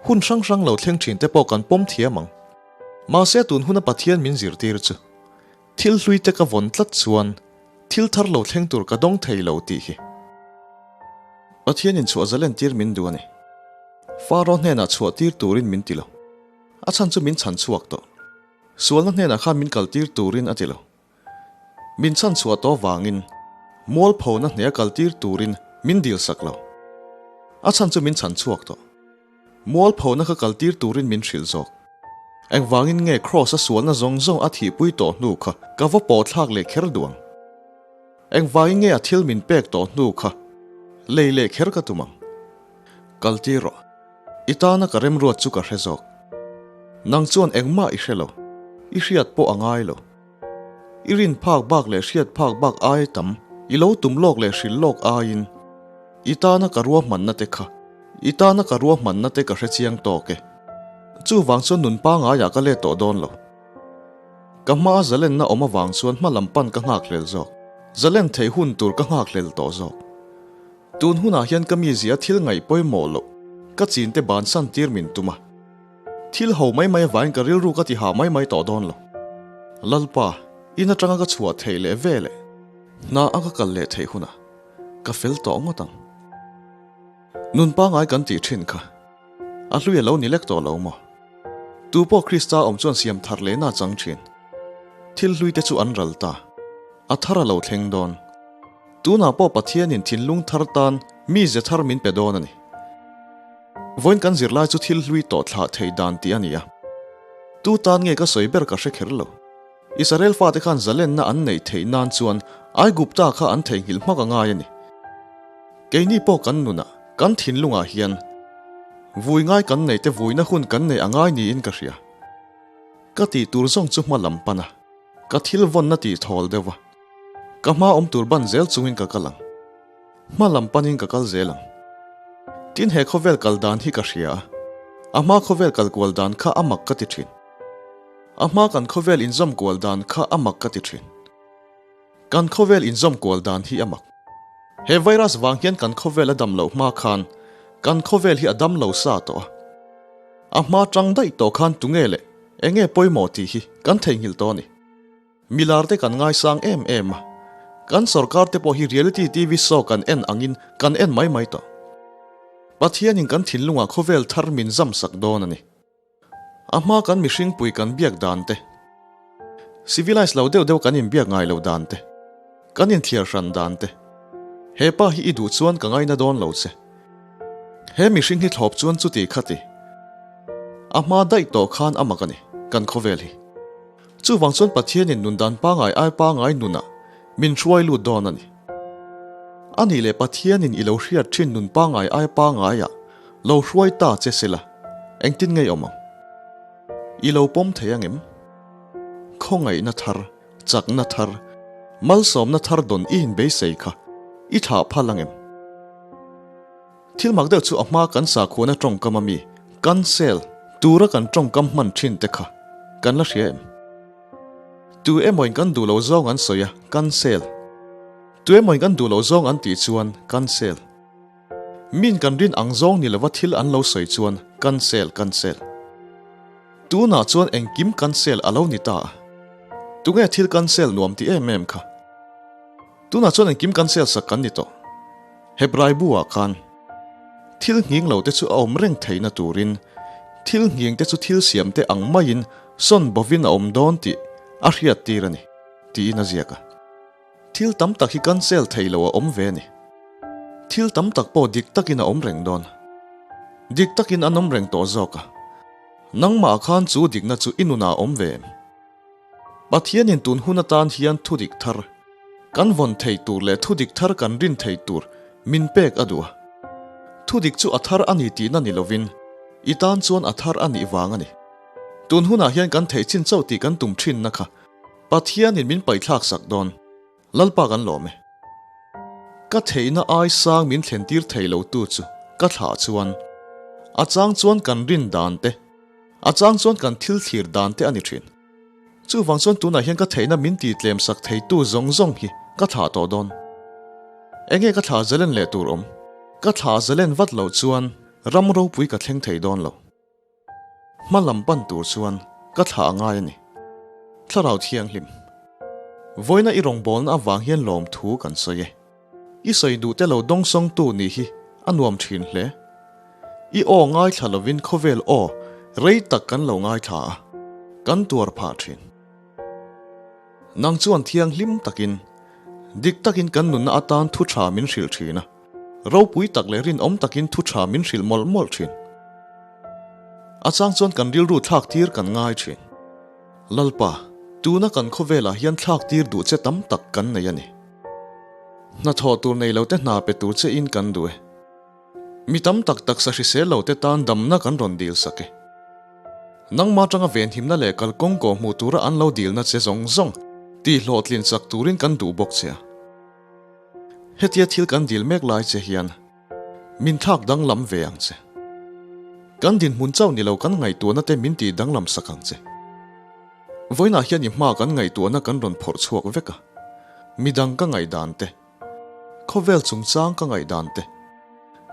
Hun hrang hrang lo thleng thin te pawh kan pawm thiam ang. Mahse tun huna Pathian min zirtir chu, thil hlui te ka vawn tlat chuan thil thar lo thleng tur ka dawng thei lo tih hi. Pathianin chhuah zalen tir min duh a ni. Faro hnenah chhuah tir turin min ti lo. A chhan chu min chhan chhuak tawh. Sualna hnenah khan min kaltir turin a ti lo. Min chhan chhuah tawh vangin mualphona hneh a kaltir turin min dil sak lo. A chhan chu min chhan chhuak tawh. Mualphona kha kaltir turin min hrilh zawk. Engvangin nge Kraws a sualna zawng zawng a thihpui tawh hnu kha ka va pawh thlak leh kher duh ang? Engvangin nge a thil min pek tawh hnu kha lei leh kher ka tum ang? Kaltir rawh. I tana ka remruat chu ka hre zawk. Nang chuan engmah i hre lo. I hriat pawh a ngai lo. I rin phak bak leh hriat phak bak ai tam, i lo tum lawk leh hrilh lawk aiin i tana ka ruahmanna te kha, i tana ka ruahmanna te ka hre chiang tawk e. Chuvang chuan nun pangaiah ka let tawh dawn lo. Ka hmaa zalenna awm avang chuan hma lam pan ka nghakhlel zawk. Zalen theih hun tur ka nghakhlel tawh zawk. Tun hunah hian ka mizia thil ngaih pawimawh loh ka chinte bansan tir min tum a. Thil ho mai mai avain ka rilru ka ti ha mai mai tawh dawn lo. Lalpa, in atanga ka chhuah theih leh ve leh hna a ka kal leh theih hunah ka fel tawh ngawt ang. Nun pangai kan tih thin kha a hlui a lo ni lek tawh lo maw? Tu pawh Krista awm chuan siam thar lehna a chang thin. Thil hlui te chu an ral ta. A thar a lo thleng dawn. Tunah pawh Pathianin thinlung thar tan mi ze thar min pe dawn a ni. Vawiin kan zirlai chu thil hlui tawh thlah thei dan tih a ni a. Tu tan nge ka sawi ber ka hre kher lo. Israel fate khan zalenna an neih theih nan chuan Aigupta kha an theihnghilh hmak a ngai a ni. Keini pawh kan nunah, kan thinlungah hian vui ngai kan neih te vuina hun kan neih a ngai niin ka hria. Ka tih tur zawng chu hma lam pan a, ka thil vawnna tih thawl deuh a. Ka hma awm tur ban zel chungin ka kal ang. Hma lam panin ka kal zel ang. Tin he khawvel kal dan hi ka hria a, a hma khawvel kal kual dan kha a mak ka ti thin. A hma kan khawvel inzawm kual dan kha a mak ka ti thin. Kan khawvel inzawm kual dan hi a mak. He virus vang hian kan khawvel a dam loh hma khan kan khawvel hi a dam lo sa tawh a. A hma tang daih tawh khan tunge leh enge pawimawh tih hi kan theihnghilh tawh a ni. Milar te kan ngaisang em em a, kan sorkar te pawh hi reality TV show kan en angin kan en mai mai tawh. Pathianin kan thinlungah khawvel thar min zam sak dawn a ni. A hma kan mihringpui kan biak dan te, civilized lo deuh deuh kan inbiak ngai lo dan te, kan inthiar hran dan te, he pa hi i duh chuan ka ngaina dawn lo che. He mihring hi thlawp chuan chuti khati. A hma daih tawh khan a mak a ni, kan khawvel hi. Chuvang chuan Pathianin nun dan pangai ai pangai nunah min hruai lut dawn a ni. A nih leh Pathianin i lo hriat thin nun pangai ai pangaiah lo hruai ta che sela, engtin ngei awm ang? I lo pawm thei angem? Khawngaihna thar, chakna thar, malsawmna thar dawn i inbeisei kha i thlah phal angem? Thil mak deuh chu a hma kan sakhuana tawngkam a mi, cancel, tura kan tawngkam hman thin te kha kan la hria em? Tu emawin kan duh lo zawng an sawi a, cancel. Tu emawin kan duh lo zawng an tih chuan, cancel. Min kan rin ang zawng ni lova thil an lo sawi chuan, cancel, cancel. Tunah chuan engkim cancel a lo ni ta a. Tunge thil cancel nuam ti em em kha? Tunah chuan engkim cancel sak kan ni tawh. Hebrai bu ah khan thil nghing lo te chu a awm reng theihna turin thil nghing te chu thil siam te ang maiin sawn bovin a awm dawn tih a hriat tir a ni, tiin a ziak a. Thil tam tak hi cancel thei lo a awm ve a ni. Thil tam tak pawh dik takin a awm reng dawn. Dik takin an awm reng tawh zawk a. Nangmah khan chu dikna chu i nunah a awm ve em? Pathianin tun hun atan hian thudik thar kan vawn thei tur leh thudik thar kan rin thei tur min pek a duh a. Thudik chu a thar a ni tihna ni lovin i tan chuan a thar a nih vang a ni. Tun hunah hian kan theih chin chauh tih kan tum thinna kha Pathianin min paihthlak sak dawn. Lalpa kan lawm e. Ka theihna ai sang min thlen tir thei lo tu chu ka thlah chuan a chang chuan kan rin dan te, a chang chuan kan thil thlir dan te a ni thin. Chuvang chuan tunah hian ka theihna min ti tlem sak thei tu zawng zawng hi ka thlah tawh dawn. Enge ka thlah zalen leh tur awm? Ka thlah zalen vat loh chuan ram ropui ka thleng thei dawn lo. Hma lam pan tur chuan ka thlah a ngai a ni. Thlarau Thianghlim, vawiina i rawngbawlna avang hian lawmthu kan sawi e. I sawi duh te lo dawngsawngtu nih hi a nuam thin hle. I aw ngaithla lovin khawvel aw rei tak kan lo ngaithla a, kan tuar phah thin. Nang chuan thianghlim takin, dik takin kan nunna atan thu tha min hrilh thin a, ropui tak leh rinawm takin thu tha min hrilh mawlh mawlh thin. A chang chuan kan rilru thlak tir kan ngai thin. Lalpa, tuna kan khawvelah hian thlak tir duh che tam tak kan nei a ni. Hnathawh tur nei lo te hna pe tur che in kan duh e. Mi tam tak taksa hrisel lo te tan damna kan rawn dil sak e. Nangma atanga venhimna leh kalkawng kawh hmuh tura an lo dilna che zawng zawng tih hlawhtlin chak turin kan duh bawk che a. Hetia thil kan dil mek lai che hian min thlak danglam ve ang che. Kan dinhmun chauh ni lo kan ngaihtuahna te min tih danglam sak ang che. Vawiinah hian i hma kan ngaihtuahna kan rawn phawrh chhuak vek a, midang ka ngaihdan te, khawvel chungchang ka ngaihdan te,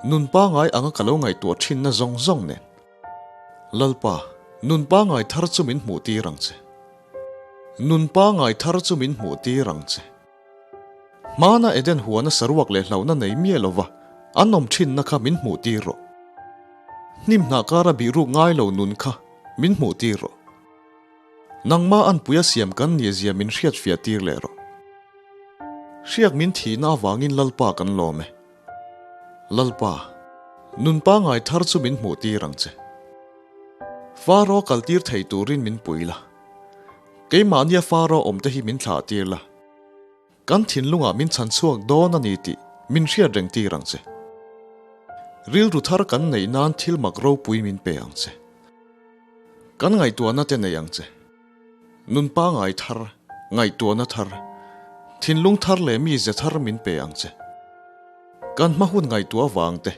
nun pangai anga ka lo ngaihtuah thinna zawng zawng nen. Lalpa, nun pangai thar chu min hmuh tir ang che. Nun pangai thar chu min hmuh tir ang che. Hmana Eden huana saruak leh hlauhna nei miah lova an awm thinna kha min hmuh tir rawh. Hnim hnah kara bihruk ngai lo nun kha min hmuh tir rawh. Nangma anpuia siam kan nih zia min hriatfiah tir leh rawh. Hriak min thihna avangin Lalpa kan lawm e. Lalpa, nun pangai thar chu min hmuh tir ang che. Faro kal tir thei turin min pui la. Keimahnia Faro awm te hi min thlah tir la. Kan thinlungah min chhan chhuak dawn a ni tih min hriat reng tir ang che. Rilru thar kan neih nan thil mak ropui min pe ang che. Kan ngaihtuahna te nei ang che. Nun pangai thar, ngaihtuahna thar, thinlung thar leh mi ze thar min pe ang che. Kan hma hun ngaihtuah vang te,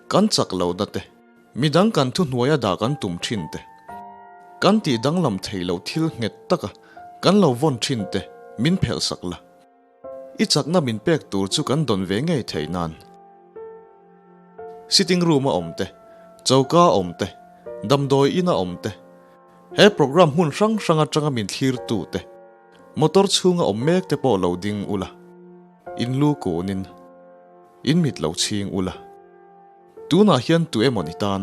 kan chak lohna te, midang kan thuhnuaia dah kan tum thin te, kan tih danglam thei loh thil nghet taka kan lo vawn thin te min phelh sak la. I chakna min pek tur chu kan dawn ve ngei thei nan. Sitting room a awm te, choka a awm te, damdawi in a awm te, he program hmun hrang hrang atanga min thlir tu te, motor chhunga awm mek te pawh lo ding ula, in lu kunin in mit lo chhing ula. Tunah hian tu emaw ni tan,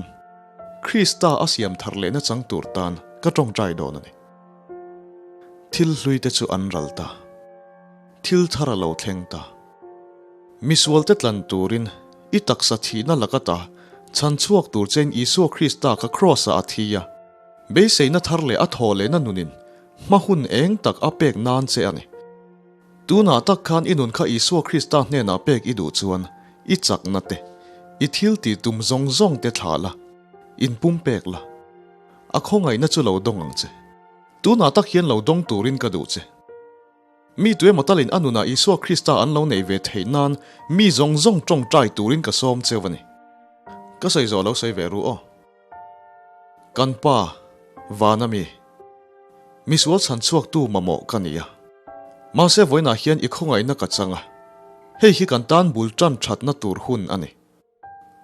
Krista a siam thar lehna chang tur tan ka tawngtai dawn a ni. Thil hlui te chu an ral ta. Thil thar a lo thleng ta. Misual te tlan turin i taksa thihna laka ta chhan chhuak tur chein Isua Krista ka kraws ah a thi a, beiseina thar leh a thaw lehna nunin hma hun eng tak a pek nan che a ni. Tunah tak khan i nun kha Isua Krista hnenah pek i duh chuan i chakna te, i thil tih tum zawng zawng te thlah la, inpumpek la. A khawngaihna chu lo dawng ang che. Tunah tak hian lo dawng turin ka duh che. Mi tuemaw talin a nunah Isua Krista an lo nei ve theih nan mi zawng zawng tawngtai turin ka sawm cheu a ni. Ka sawi zawh lo sawi ve ru aw. Kan pa, Vana mi. Misual chhan chhuaktu mamawh ka ni a. Mahse vawiinah hian i khawngaihna ka chang a. Hei hi kan tan bul tan thatna tur hun a ni.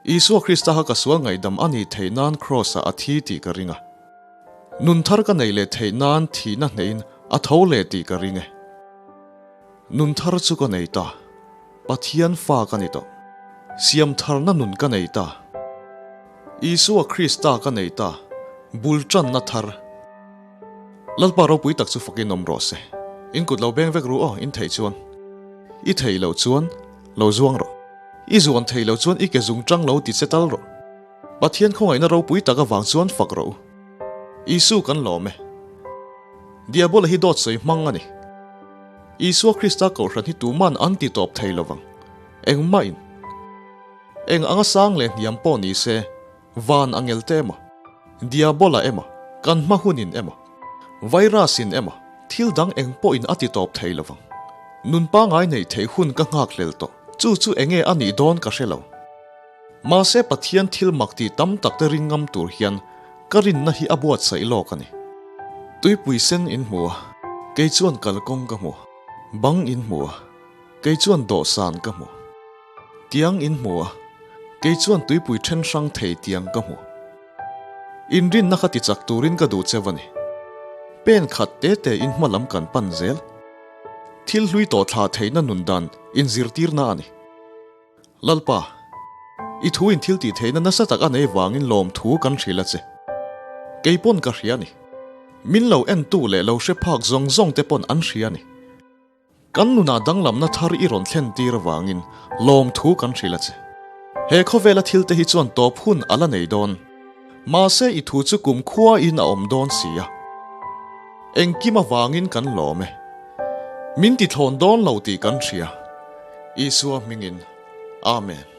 Isua Krista kha ka sual ngaihdam a nih theih nan Kraws-ah a thi tih ka ring a. Nun thar ka neih leh theih nan thihna hnehin a tho leh tih ka ring e. Nun thar chu ka nei ta. Pathian fa ka ni tawh. Siam tharna nun ka nei ta. Isua Krista ka nei ta. Bul tanna thar. Lalpa ropui tak chu fakin awm rawh se. In kut lo beng vek ru aw, in theih chuan. I theih loh chuan lo zuang rawh. I zuan theih loh chuan i ke zung tang lo ti che tal rawh. Pathian khawngaihna ropui tak avang chuan fak rawh u. Isu kan lawm e. Diabola hi dawt sawi hmang a ni. Isua Krista kohhran hi tuman an ti tawp thei lovang. Engmah in. Eng anga sang leh hniam pawh ni se, van angel te emaw, Diabola emaw, kan hma hunin emaw, virus in emaw, thil dang eng pawhin a ti tawp thei lovang. Nun pangai neih theih hun ka nghak hlel tawh. Chu chu enge a nih dawn ka hre lo. Mahse Pathian thil mak tih tam tak te ring ngam tur hian ka rinna hi a buatsaih lawk a ni. Tuipui sen in hmu a, kei chuan kalkawng ka hmu. Bang in hmu a, kei chuan dawhsan ka hmu. Tiang in hmu a, kei chuan tuipui then hrang thei tiang ka hmu. Inrinna kha tichak turin ka duh cheu a ni. Pen khat te te in hma lam kan pan zel. Thil hlui tawh thlah theihna nun dan inzirtirna a ni. Lalpa, i thu in thil tih theihna nasa tak a nei vangin lawmthu kan hrilh a che. Kei pawn ka hria a ni. Min lo entu leh lo hre phak zawng zawng te pawn an hria a ni. Kan nunah danglamna thar i rawn thlen tir avangin lawmthu kan hrilh a che. He khawvela thil te hi chuan tawp hun a la nei dawn. Mahse i thu chu kum khuain a awm dawn si a. Engkim avangin kan lawm e. Min ti thlawn dawn lo tih kan hria. Isua hmingin. Amen.